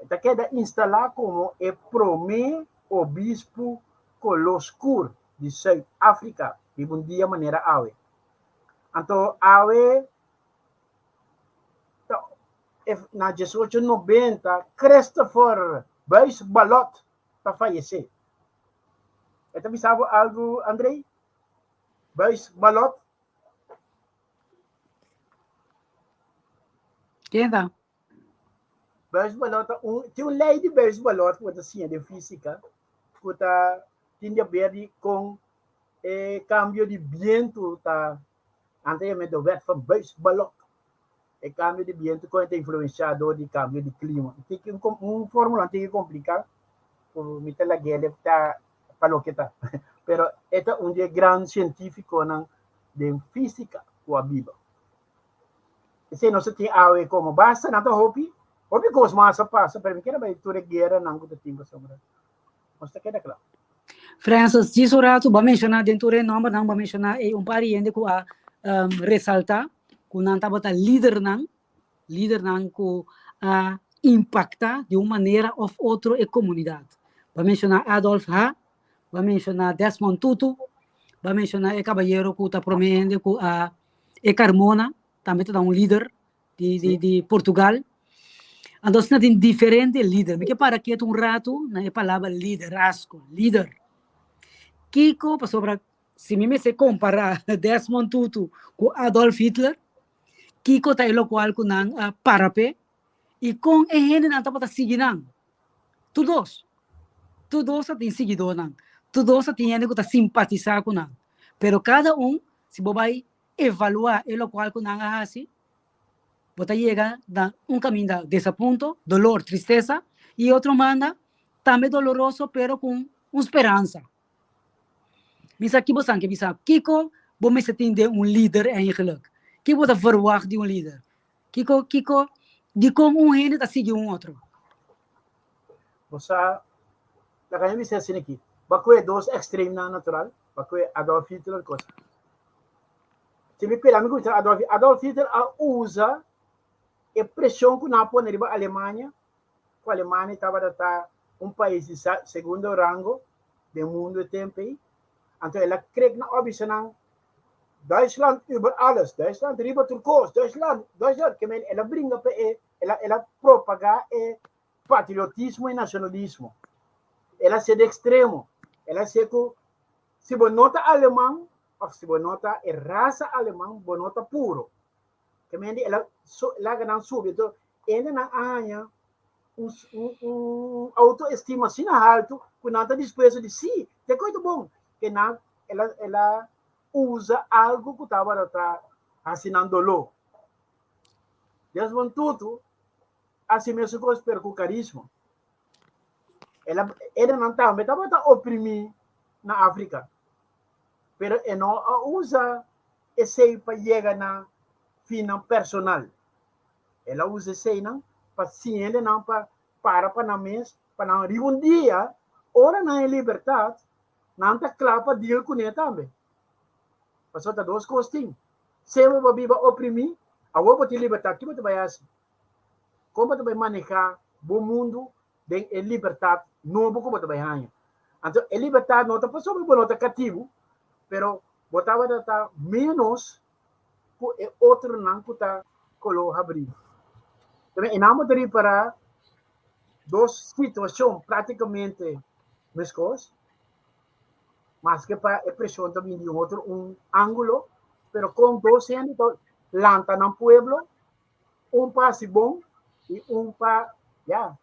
ta keda instalá komo e promé obispu koló skur di Sùit Afrika riba un dia manera awe. Anto awe ta na 1890 Christopher Buys Ballot ta fayesé. E ta bisa bo algu, Andrei? Buys Ballot? Ken ta? Buys Ballot ta un, tin un lei di Buys Ballot ku bo ta siña den físika ku ta tin di haber di kon e kambio di bientu ta Nan ta yama e de wet van Buys Ballot. E kambio di bientu kon e ta influensiá dor di kambio di klima. Tin ki un un fórmula tin ki kompliká ku mi ta lag'é ta pa loke ta. Pero e ta un di e gran sientífikonan den físika ku a biba. Esei nos ta tin awe komo basta nan ta hopi, hopi kos mas a pasa, pero mi kere bai tur e gueranan ku ta tin pasobra nos ta keda kla. Francis, djis un ratu bo a menshoná den tur e nòmbernan bo a menshoná ei un par di hende ku a resaltá ku nan tabata lidernan, lidernan ku a impaktá di un manera òf otro e komunidat. Bo a menshoná Adolf H., bo a menshoná Desmond Tutu, bo a menshoná e kabayero ku ta promé hende ku a e Carmona tambe ta un lider di di di Portugal. Anto asina tin diferente lider. Mi ke para ketu un ratu na e palabra liderazgo, lider. Kiko pasobra si mi mester kompará Desmond Tutu ku Adolf Hitler, kiko ta e lokual ku nan a para p'e i kon e hendenan tabata sigui nan? Tur dos. Tur dos ta tin siguidónan. Tur dos ta tin hende ku ta simpatisá ku nan. Pero kada un, si bo bai evaluá e lokual ku nan a hasi, bo ta yega na un kaminda desapunto, dolor, tristesa, i otro manda tambe doloroso pero ku un speransa. Mi sa ki bo san ke bisa, kiko bo mester tin den un lider eigenlijk? Kiko bo ta verwagt di un lider? Kiko, kiko, dikon un hende ta sigui un otro? Bo sa, laga mi bisa asina aki, bo a kohe dos extremnan natural, bo a kohe Adolf Hitler kos. Si mi pela mi kuminsá Adolf Hitler, Adolf Hitler a usa e preshon ku nan a pone riba Alemania, ku Alemania tabata ta un pais di segundo rango den mundu e tempu ei, anto el a krek nan a bisa nan Duitsland über alles, Duitsland riba tur kos, Duitsland, Duitsland, ke men el a bringa pa e, el a el a propagá e patriotismo i nashonalismo. El a ser ekstremo, el a ser ku si bo no ta aleman òf si bo no ta e rasa aleman, bo no ta puro. Ke men di el a laga nan subi, enton hendenan a haña un un un autoestima asina haltu ku nan ta dispuesto di sí, te koi ta bon, ke nan el a el a usa algu ku tabata ta hasi nan doló. Desmond Tutu hasi mesun kos pero ku karisma. El a hendenan tambe tabata oprimí na Afrika, pero e no a usa esei pa yega na finnan personal. El a usa eseinan pa siña hendenan pa para pa nan mes, pa nan riba un dia, ora nan e libertat, nan ta kla pa deal kuné tambe. Pasobra ta dos kos tin. Semper bo a biba oprimí, awor bo tin libertat, ki bo ta bai hasi? Kon bo ta bai manehá bo mundu den e libertat nobo ku bo ta bai haña? Anto e libertat no ta pasobra bo no ta katibu, pero bo tabata ta ménos ku e otronan ku ta koló habrí. Tambe e nan bo ta ripará dos situashon práktikamente meskos, maske pa e preshon ta bini di un otro un ángulo, pero kon dos hende ta lanta nan pueblo, un pa hasi bon i un pa, ya,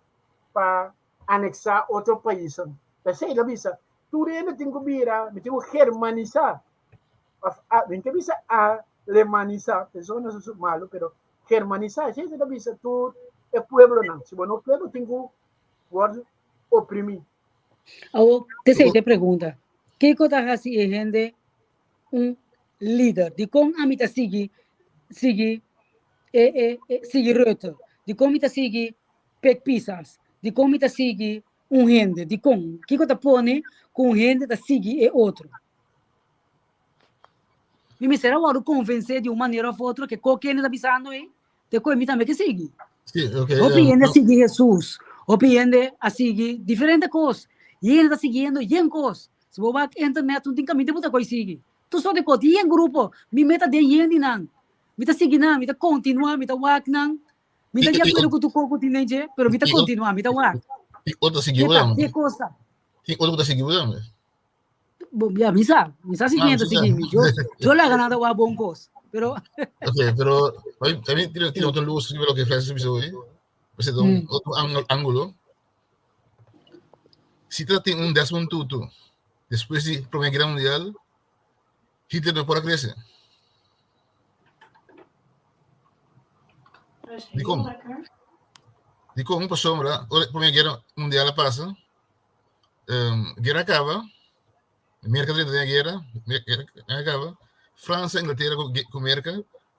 pa aneksá otro paisnan. P'esei el a bisa, tur hende tin ku bira, mi tin ku germanisá Of a, mi ta bisa alemanisá, eso no es malo, pero germanisá, esei ta bisa tur e pueblonan. Si bo no ke, bo tin ku wòrdu oprimí. Awor, t'esei ta e pregunta. Kiko ta hasi e hende un lider? Dikon ami ta sigui sigui e e e sigui Rutte? Dikon mi ta sigui Pek Pisas? Dikon mi ta sigui un hende? Dikon? Kiko ta pone ku un hende ta sigui e otro? Mi mester a wòrdu konvensé di un manera òf otro ke ko kende ta bisando ei, te ku mi tambe ke sigui. Sí, okay, Hopi hende a no. sigui Hesus, hopi hende a sigui diferente kos. Hende ta siguiendo yen kos. Si bo wak internet, no tin kaminda bo ta koi sigui. Tur sort di kos, tin yen grupo. Mi meta den yen di nan. Mi ta sigui nan, mi ta kontinuá, mi ta wak nan. Mi ta di akuerdo ku tur kos ku tin den dje, pero mi ta kontinuá, mi ta wak. I otro sigui Ke bo ta, tambe. ke kos ta? Tin otro ku ta sigui bo tambe. Bo, ya, mi sa, mi sa si Ah, ken ta mi sa. sigui mi. Yo, yo laga nan ta wak bon kos. Pero, Ok, pero también tiene otro luz riba loke Francis bisa hoy. Pues un otro ángulo. Si ta tin un Desmond Tutu después di Primera Guerra Mundial, Hitler no por a crece. Dikon? Dikon pasobra ora Primera Guerra Mundial a pasa, guera a kaba, Merka drenta den e guera, guera a kaba, Fransa, Inglatera ku Merka,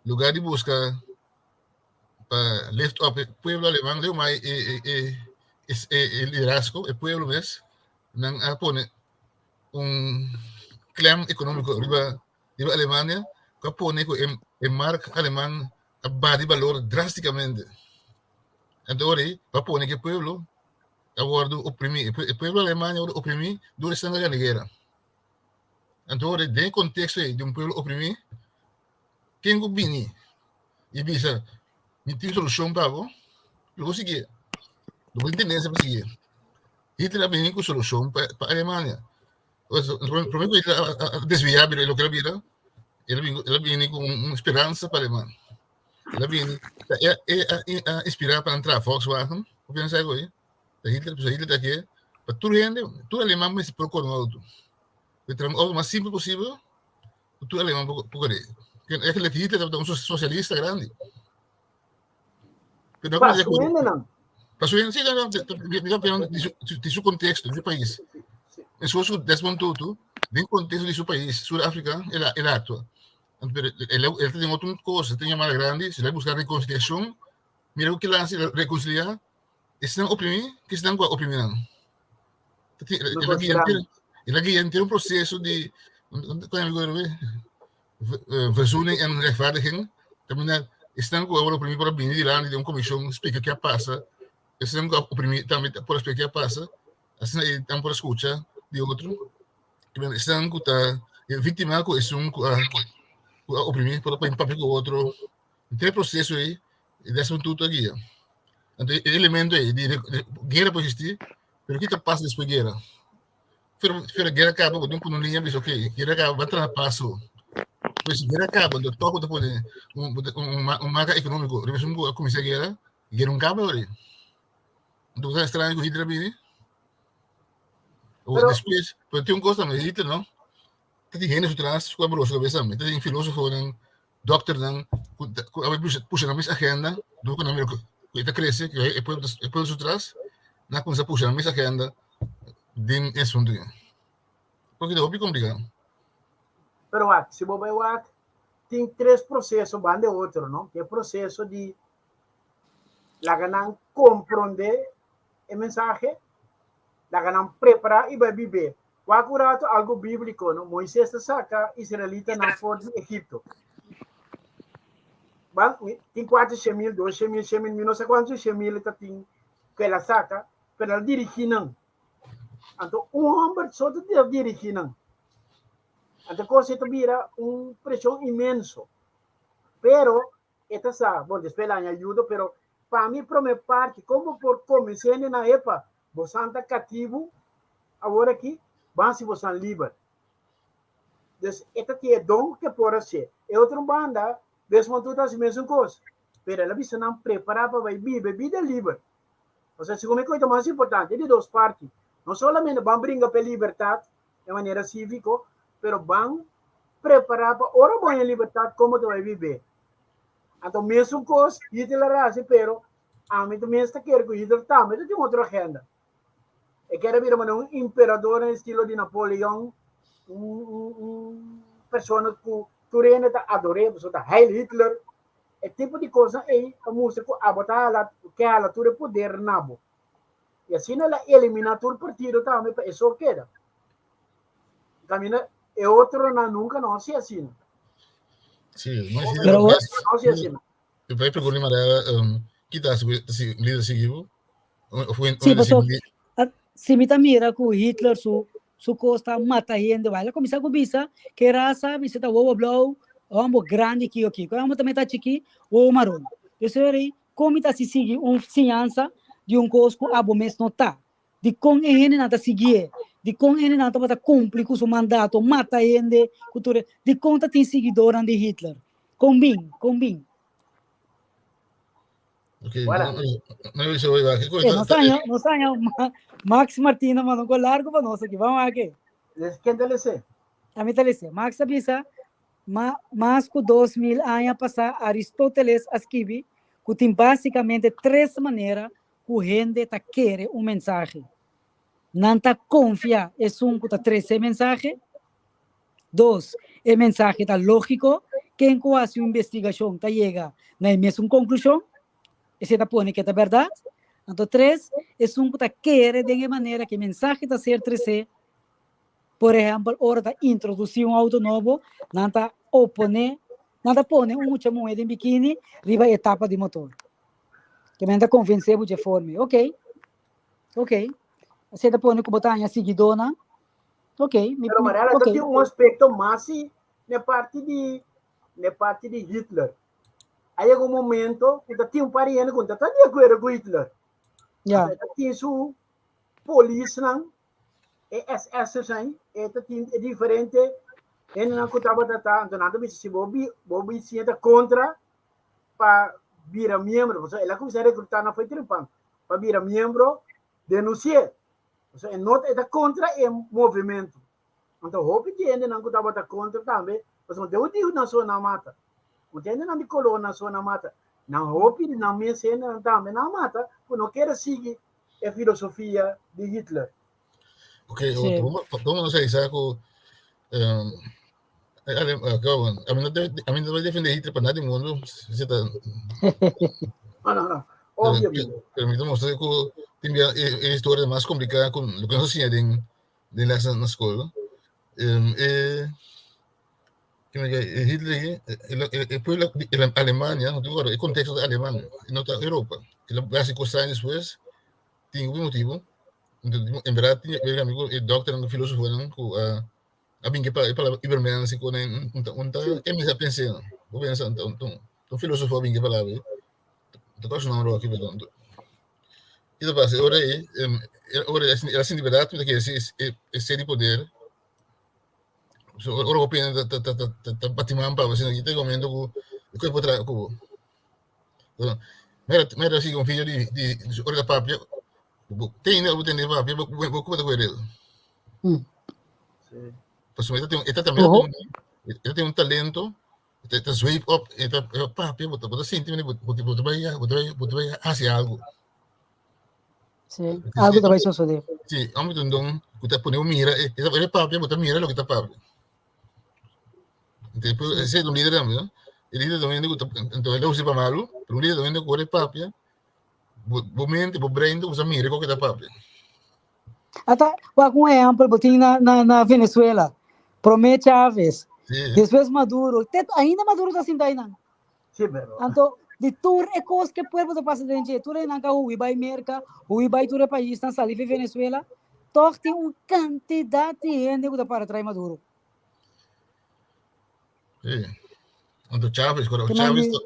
lugar di buska pa lift up e pueblo aleman, leu mai e liderazgo, e pueblo mes, nan a pone un klem ekonómiko riba riba Alemania ku a pone ku e mark aleman a baha di balor drástikamente. Anto ora ei pa pone ku e pueblo a wòrdu oprimí, e pueblo aleman a wòrdu oprimí dor esnan a gana guera. Anto ora ei den e konteksto ei di un pueblo oprimí, ken ku bini i bisa mi tin solushon pa bo, lo bo sigui, lo bo tin tendensia pa sigui. Hitler a bini ku solushon pa Alemania. Promé ku Hitler a desviá bira loke el a bira, el a bini ku un speransa pa Aleman. El a bini, e a inspirá pa nan traha Volkswagen, bo pensa algu ei? Ta Hitler, pasobra Hitler ta ke pa tur hende, tur aleman mester por kore un outo. Por traha un outo mas simpel posibel, ku tur aleman por kore. Eigenlijk Hitler tabata un sosialista grandi. Pero Pa su hendenan. Pa su hende, sí, no, no, mi ta papiando di su contexto, di su pais. En su Desmond Tutu, den contexto di su pais, Sudáfrica, el a, el a actua. Pero el, el ta den otro cosa, el ta llamada grandi, si el a busca reconciliación, mira ku kila hasi reconcilia, esnan oprimí, ke esnan ku a oprimí nan. El a guia el a guia henter un proceso di, verzoening en rechtvaardiging, kaminda esnan ku a wòrdu oprimí por a bini dilanti di un komishon splika ke a pasa, esnan ku a oprimí tambe por a splika ke a pasa, asina ei nan por a skucha di otro. Esnan ku ta víktima ku esun ku a ku a oprimí por a papia ku otro. Henter e proseso ei Desmond Tutu a guia. Anto e elemento ei di guera por existí, pero ki ta pasa despues guera? Pero, pero guera acaba, bo tin pone un liña bisa, ok, guera acaba, ba traha paso. Pues si guera acaba, entonces toch bo ta pone un, un, un marca económico riba esun ku a kuminsá guera, guera un kaba ori. Entonces bo ta extraño ku Hitler a bini. O Pero despues, pero tin un kos tambe, Hitler no, ta tin hende su tras ku a brosa kabes tambe, ta tin filósofonan, dokternan ku ta ku a pusha pusha nan mes agenda, dor ku nan mira ku e ta krese, ku e pueblo e pueblo su tras, nan a kuminsá pusha nan mes agenda den e asuntu ei. Porque ta hopi komplikado. Pero wak, si bo bai wak, tin tres proseso banda e otro, no? E proseso di laga nan komprondé e mensahe, laga nan prepará i bai bib'é. Wak un ratu algu bíbliko, no? Moisés ta saka israelitanan for di Egipto. Ban, tin 400.000, 200.000, 100.000, mi no sa kuantu 100.000 ta tin ku el a saka, pero el a dirigí nan. Anto un hòmber so ta dirigí nan. Anto kos ei ta bira un preshon inmenso. Pero e ta sa, bon, despues el a haña ayudo, pero pa mi promé parti, kon bo por konvensé hendenan, epa, bosan ta katibu awor aki, ban si bosan liber. Dus e ta tin e don ku e por hasié. E otro banda, Desmond Tutu ta hasi mesun kos, pero el a bisa nan prepará pa bai biba e bida liber. Pasobra segun mi ku e ta mas importante, e di dos parti. No solamente ban bringa pa e libertat den manera síviko, pero ban prepará pa ora bo haña libertat komo ta bai bib'é. Anto mesun kos Hitler a hasi, pero ami ta mes ta kere ku Hitler tambe ta tin otro agenda. E kere bira manera un imperador na estilo di Napoleon, un, un, un persona ku tur hende ta ador'é, pasobra ta Heil Hitler. E tipo di kosnan ei ta mustra ku abo ta hala, ke hala tur e poder na bo. I asina el a eliminá tur partido tambe pa e so keda. Kaminda e otronan nunka no hasi asina. Sí, no hasi Pero No hasi asina. E bai pregunta Marela, um, kita si si líder seguivo? Of un Sí, paso, si mi ta mira ku Hitler su su kos ta mata hende, bai la kuminsá ku bisa ke rasa bisa ta wowo blou, hombo grandi kiko kiko, hombo tambe ta chikí, wowo maron. Yo seri, kon mi ta si sigui un siñansa di un kos ku abo mes no ta? Dikon e hendenan ta siguié? Dikon e hendenan tabata kumpli ku su mandato, mata hende ku tur e. Dikon ta tin siguidónan di Hitler? Kon bin? Kon bin? Ok, Voilà. no bisa hoy va. Eh, nos aña, nos aña Max Martina manda un largo pa nos aki. Vamos aki. Ken ta lese? A mi ta lese. Max a bisa, ma, mas ku 2000 aña pasá Aristóteles a skibi ku tin básikamente tres manera ku hende ta kere un mensahe. Nan ta konfia esun ku ta trese e mensahe. Dos, e mensahe ta lógiko, ken ku hasi un investigashon ta yega na e mesun konklushon, esei ta pone ke ta bèrdat. Anto tres, esun ku ta kere den e manera ku e mensahe ta ser tresé. Por ehèmpel, ora ta introdusí un outo nobo, nan ta oponé, nan ta pone un mucha muhé den bikini riba e tapa di motor. Ke men ta konvensé bo dje forma. Ok, ok. Esei ta pone ku bo ta haña siguidónan. Ok, mi, Pero mi, Mariela, ok. tin un aspekto mas si na parti di na parti di Hitler. A yega un momento ku ta tin un par di hende ku no ta tan di akuerdo ku Hitler. Ja. Ta tin su polisnan, e SS'ers ahí, e ta tin e diferente hendenan ku tabata ta, anto nan ta bisa si bo bi bo bi sienta kontra pa bira miembro, pasobra el a kuminsá rekrutá nan fo'i trempan pa bira miembro, denunsi'é. Pasobra e no e ta kontra e movementu. Anto hopi di hendenan ku tabata kontra tambe, pasobra den un di nan so nan mata. Un di hendenan di koló nan so nan mata. Nan hopi di nan mes hendenan tambe nan mata ku no kere sigui e filosofia di Hitler. Ok, todo mundo sa ku ami no ta defende Hitler pa nada di mundo. No, no, no. Obvio. Pero mi ta mostra ku tin bia e historia mas kompliká ku loke nos a siña den den les na skol. E Hitler e pueblo di Alemania, e konteksto di Alemania, no ta Europa. El a hasi kos aña despues tin un motibu. En berdad tin amigo e dokternan filosofonan ku a a bin ke e palabra Übermensch ku un un ta e mester a pensa bo pensa un un filosofo a bin ke palabra ei ta kos nomber aki pero ki ta pasa e ora ei ora el a sinti berdad mi ta kere si e sed di poder so ora bo pende ta ta ta ta bati man pa bo asina ta e momento ku e kos por traha ku bo mira mira si un video di di ora ta papia bo tende bo tende papia bo bo ku bo ta kore el. Pasobra e ta tin, e ta tambe ta tin, e ta tin un talento, e ta zweep op, e ta papia, bo ta, bo ta sinti bo bo ta bai, bo ta bai, bo ta bai hasi algo. Sí, algo ta bai sosodé. Sí, hombre tin un don ku ta pone bo mira, e ta papia, bo ta mira loke ta papia. Entonces, ese es un líder tambe, no? E líder ta un hende ku ta, entonces el ta usa pa malu, pero un líder ta un hende ku ora e papia, bo bo mente, bo brain ta kuminsá mira loke ta papia. Ata, wak un ehempel, bo tin na, na, na Venezuela. Promé Chávez, Sí. despues Maduro. Te, ainda Maduro ta sinta einan. Sí, pero. Anto, di tur e kos ke pueblo ta pasa den dje, tur einan ka hui bai Merka, hui bai tur e paisnan, sali fi Venezuela, tòg tin un kantidat di hende ku ta para trai Maduro. Sí. Anto Chávez, Ke man Chávez di,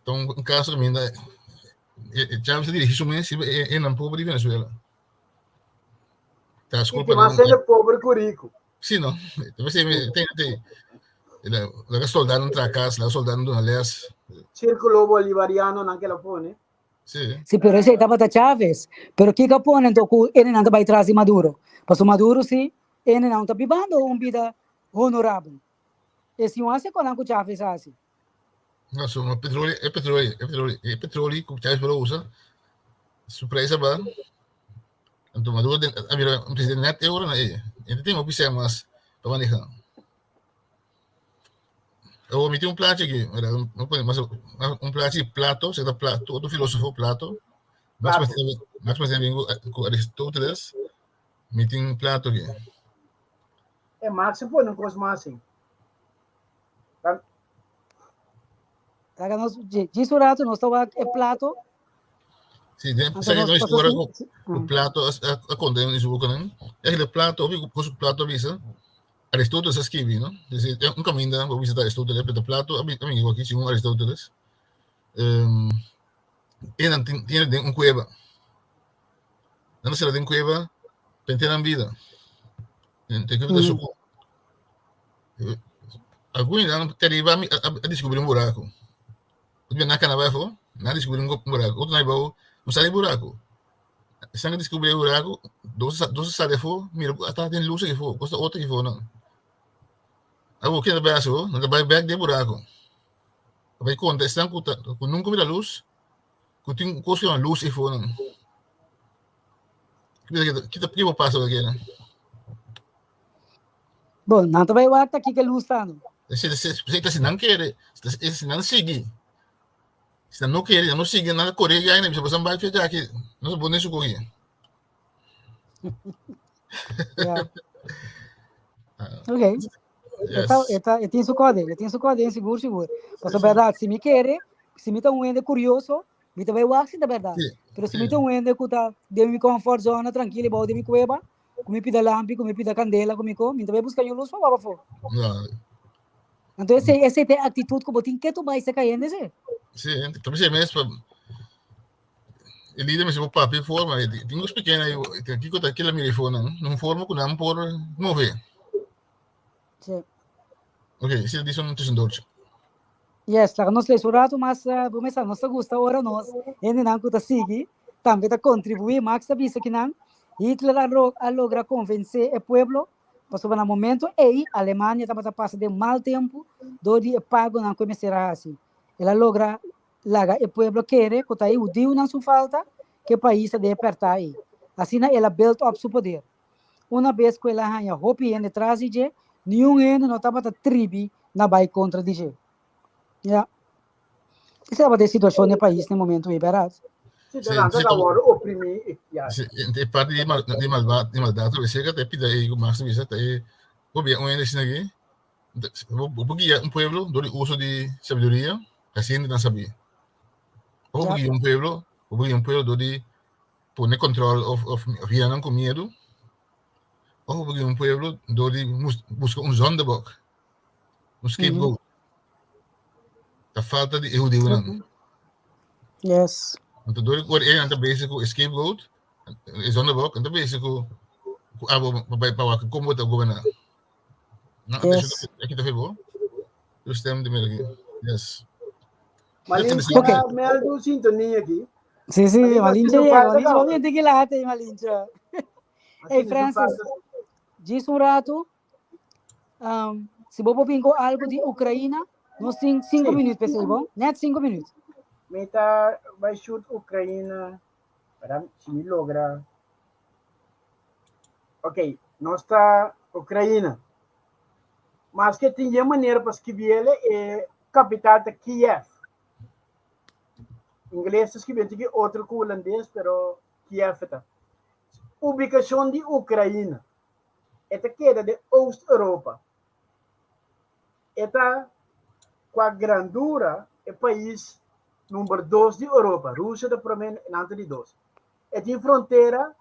ta un kaso kaminda Chávez ta dirigí su mes e nan pober di Venezuela. Ta Y culpa que más de é pobre que rico. Sí, no. Tem, tem. La soldado entra a casa, la soldado duna les. Círculo bolivariano nan que la pone. Sí. Sí, pero ese tabata Chávez. Pero kiko pone anto ku ene nan ta bai tras di Maduro? Paso Maduro sí, ene nan ta bibando un vida honorabel. E si un hace con ku Chávez hace. No, so, no, petróleo, é petróleo, é petróleo, é petróleo que Chávez por usa. Su prijs ba. Anto Maduro den, a mira, un presidente net euro na e. Ente tem optie mas pa manejar. Eu omiti un plaatje aqui, mira, un, un, un plaatje de Plato, se da Plato, otro filósofo Plato. Max Max Martin ku Aristóteles, mi tin Plato aki. E Max a pone un kos mas así. Laga nos, djis un rato nos ta wak e Plato. Sí, den Anto sa nos nos paso ora si, ku si, ku Plato a konta den su bukunan. Eigenlijk Plato, hopi kos ku Plato a bisa, Aristóteles a skibi, no? Desi, un kaminda bo bisa ta Aristóteles, pero Plato a bini aki segun Aristóteles. Um, e nan tin tiene den un kueba. Nan a sera den kueba pa henter nan bida. Den kueba ta suku. Algun di nan te riba a diskubri un buraku. Otro nan kana bai afó, nan a diskubri un buraku. Otro nan a bou, no sa di buraku. Esnan a diskubri e buraku, dos a sali afó, mira ku ata tin lus aki afó, kos ta otro aki afó nan. Awor ken ta bai afó? Nan ta bai bèk den e buraku. Ta bai konta esnan ku ta ku nunka mira lus, ku tin un kos ku yama lus efo nan. Kita ki bo pasa aki nan? Bon, nan ta bai wak ta kiko lus ta no. Si si si nan kere, si nan sigui, si nan no kere, nan no sigui, nan ta kore ya i nan bisa boso bai fe djaki, no ta bon den su kogi. Ja. Ok. Yes. Eta, eta, e tin su code, e tin su code, sigur, sigur. Paso verdad, si mi kere, si mi ta un hende curioso, mi ta bai wak si ta verdad. Sí, Pero si sí. mi ta un hende ku ta den mi comfort zone, tranquilo, bou den mi cueva, ku mi pida lampi, ku mi pida candela, ku mi ko, mi ta bai busca un luz pa wak afó. Ja. Anto ese, ese te actitud ku bo tin ketu bai se cayendo ese. Sí, ta bisa mes pa e lider mester por papia forma, tin cos pequeño ahí, kiko ta kila mira afó nan, un forma ku nan por move. Sí. Ok, ese dice un tussendoortje. Yes, laga nos lees un rato mas, uh, bo mesa, nos ta gusta ora nos hendenan ku ta sigui tambe ta kontribuí. Max ta bisa kinan Hitler a, ro, a logra konvensé e pueblo pasobra na momento ei Alemania tabata pasa den mal tempu dor di e pagonan ku e mester a hasi. El a logra laga e pueblo kere ku ta e hudiunan su falta ku e pais ta den e pèrtá ei. Asina el a build up su poder. Una bes ku el a haña hopi hende tras di dje, niun hende no tabata tribi na bai kontra di dje. Ya. Esei tabata e situashon den e pais na e momentu ei, bèrdat? Sí, Sí, nan sí, ta como- wòrdu oprimí. Ya. Sí, e parte di mal, di malbad, di maldad, ta bisa ta pida e Max ta bisa ta e bo un hende asina aki, bo bo guia un pueblo dor di uso di sabiduria, hasi hende nan sabi. Bo Ja. guia un pueblo, bo guia un pueblo dor di pone control of of of guia nan cu miedu, of bo guia un pueblo dor di busca un zondebok, un scapegoat. Ta falta di e hudiunan. Yes. Anto dor di ora nan ta bezig cu e scapegoat, e zondebok, nan ta bezig cu cu abo pa bai pa wak con bo ta goberna. No, Yes. aki ta bo. Tu stem de meer aki. Yes. Malinche Ok. a meldu sintonia aki. Sí, sí, Malinche Malinche haciendo llega, falta Malinche, caba. vamos a que late, Malinche. Hey, Haciendo su Francis, falta. djis un rato, um, si bo por bin cu algo di Ucraina, nos tin 5 Sí. minuut p'esei, bon? Net 5 minuut. Mi ta bai shoot Ucraina. Para si mi logra. Ok, nos ta Ucraina. Maske tin yen manera pa skibiele, e kapital ta Kiev. Ingles ta skibi tiki otro ku hulandes, pero Kiev ta. Ubikashon di Ukraina. E ta keda den Oost-Europa. E ta kua grandura e pais number dos di Europa. Rusia ta promé, nan ta di dos. E tin frontera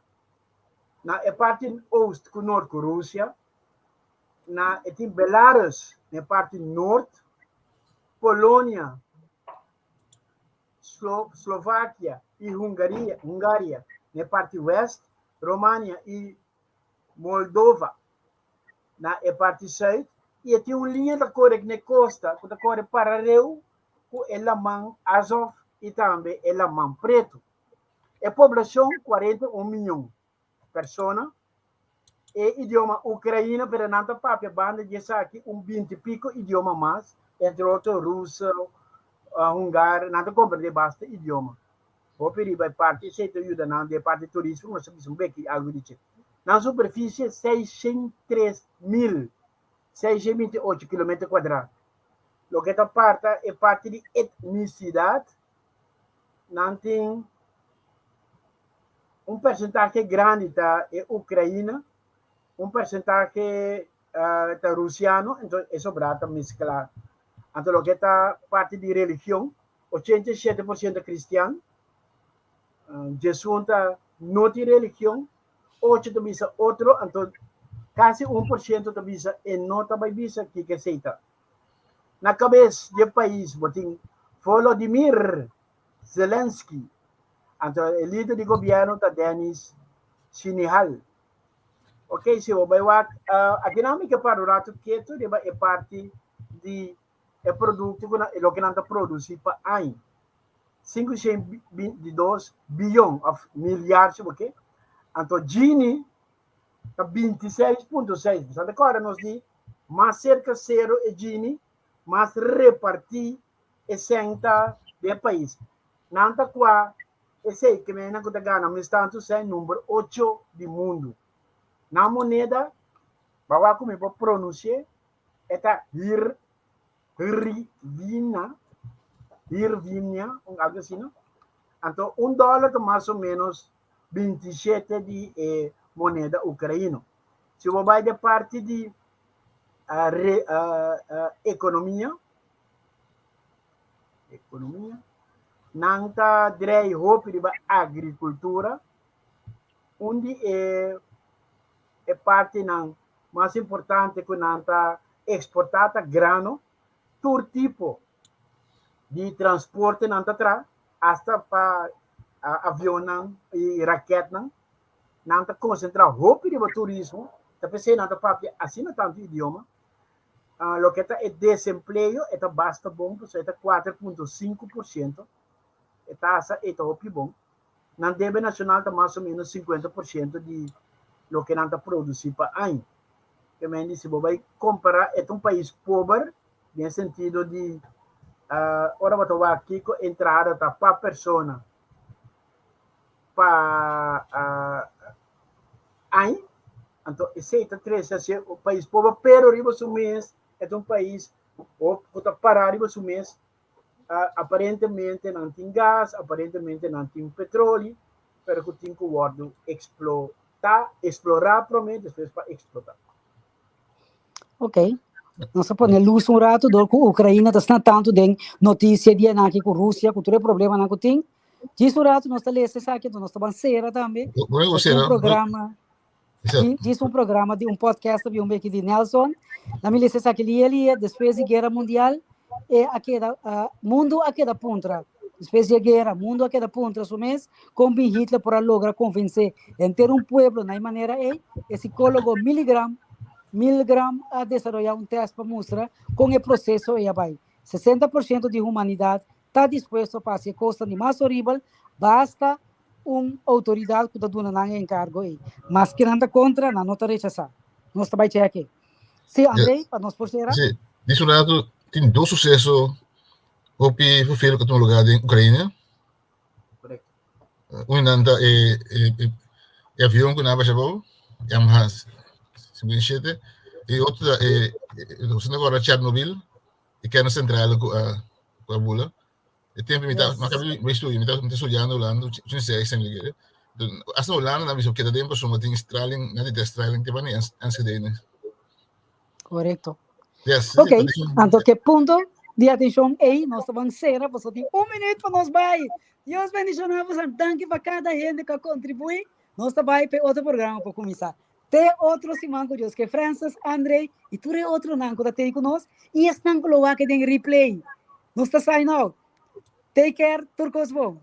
na e parti oost ku nort ku Rusia, na e tin Belarus na e parti nort, Polonia, Slo Slovakia i Hungaria, Hungaria na e parti west, Romania i Moldova na e parti sùit, i e tin un liña ta kore na e kosta ku ta kore paralel ku e Laman Azov i tambe e Laman Pretu. E poblashon 41 miyon persona. E idioma ukraino, pero nan ta papia banda di esaki un binti piko idioma mas, entre otro ruso, hungar, nan ta komprende basta idioma. Hopi riba e parti esei ta yuda nan den e parti turismo, nos ta bisa un beki algu di dje. Nan superfisie 603.628 kilometer kuadrá. Loke ta parta e parti di etnisidat, nan tin. Un persentahe grandi ta e Ukraina, un persentahe ta rusiano, entonces e sobrá ta mesklá. Anto loke ta parti di religion, 87% kristian, 11 ta no tin religion, 8 ta bisa otro, anto kasi 1% ta bisa e no ta bai bisa kiko esei ta. Na kabes di e pais bo tin Volodymyr Zelensky, anto e lider di gobièrnu ta Denis Shmyhal. Ok, si bo bai wak, akinan mi ke para un ratu ketu riba e parti di e produkto ku nan, loke nan ta produsí pa aña. 522 biyon òf milyar si bo ke. Anto Gini ta 26.6. Bo sa ta kòrda nos di mas serka sero e Gini, mas repartí e sèn ta den e pais. Nan ta kua esei ke mennan ku ta gana mes tantu sèn number ocho di mundu. Nan moneda, ba wak ku mi por pronunsi'é, e ta hir, hrivina, hirvinia, un algu asina. Anto un dòler ta mas o ménos 27 di e moneda ukraino. Si bo bai den parti di re, ekonomia, Economia. Nan ta drei hopi riba agricultura. Un di e e partinan mas importante ku nan ta eksportá ta grano. Tur tipo di transporte nan ta tra, hasta pa avionnan i raketnan. Nan ta konsentrá hopi riba turismo, ta p'esei nan ta papia asina tantu idioma. Loke ta e desempleo e ta basta bon pasobra e ta 4.5%, e tasa ei ta hopi bon. Nan debe nashonal ta mas o menos 50% di loke nan ta produsí pa aña. Ke men di si bo bai kompará e ta un pais pober den sentido di ora bo ta wak kiko entrada ta pa persona pa aña, anto esei ta trese hacia un pais pober, pero riba su mes e ta un pais ku ta pará riba su mes, aparentemente nan tin gas, aparentemente nan tin petroli, pero ku tin ku wòrdu eksplotá, eksplorá promé, despues pa eksplotá. Ok. Nos a pone luz un rato door ku Ukraina ta sna tantu den notisia dianan aki ku Rusia, ku tur e problemanan ku tin. Djis un rato nos ta lesa esaki, enton nos ta ban sera tambe. Bueno, Nos tin un sera. programa, Sera. djis un programa di un podcast tambe un beki di Nelson. Na mi lesa esaki lia lia, despues di Guera Mundial, e a keda, ah, mundo a keda puntra. Despues di e guera, mundo a keda puntra su mes kon bin Hitler por a logra konvensé henter un pueblo na e manera ei. E sikólogo Milligram, Milgram a desaroyá un tèst pa mustra kon e proseso ei a bai. 60% di humanidat ta dispuesto pa hasi e kosnan di mas horibel, basta un outoridat ku ta duna nan e enkargo ei. Maske nan ta kontra, nan no ta rechasá. Nos ta bai chèk'e. Sí, Andrei, pa nos por sera. Sí, di su lado tin dos suseso hopi vervelend ku a tuma lugá den Ukrania. Correcto. Un nan ta e, e, e, e avion ku nan a basha abou, MH17, i otro ta e, e, e, e, Chernobyl, e kerncentrale ku a ku a bula. E tempo mi ta, Yes. mi acaba mi studio, mi ta, mi ta studiando Holanda, toen zei ik sem Als na Holanda dan mi so keda den persoon wat in straling, na die straling te bani Enschede. Correcto. Yes. Ok, anto ke punto di atenshon ei, nos ta ban sera, pasobra tin un minuut pa nos bai. Dios bendiciona boso, danki pa kada hende ku a kontribuí. Nos ta bai pa e otro programa por kuminsá. Te otro siman ku Dios ke Francis, André i tur e otronan ku ta tei ku nos i esnan ku lo wak den replay. Nos ta sign out. Take care, tur kos bon.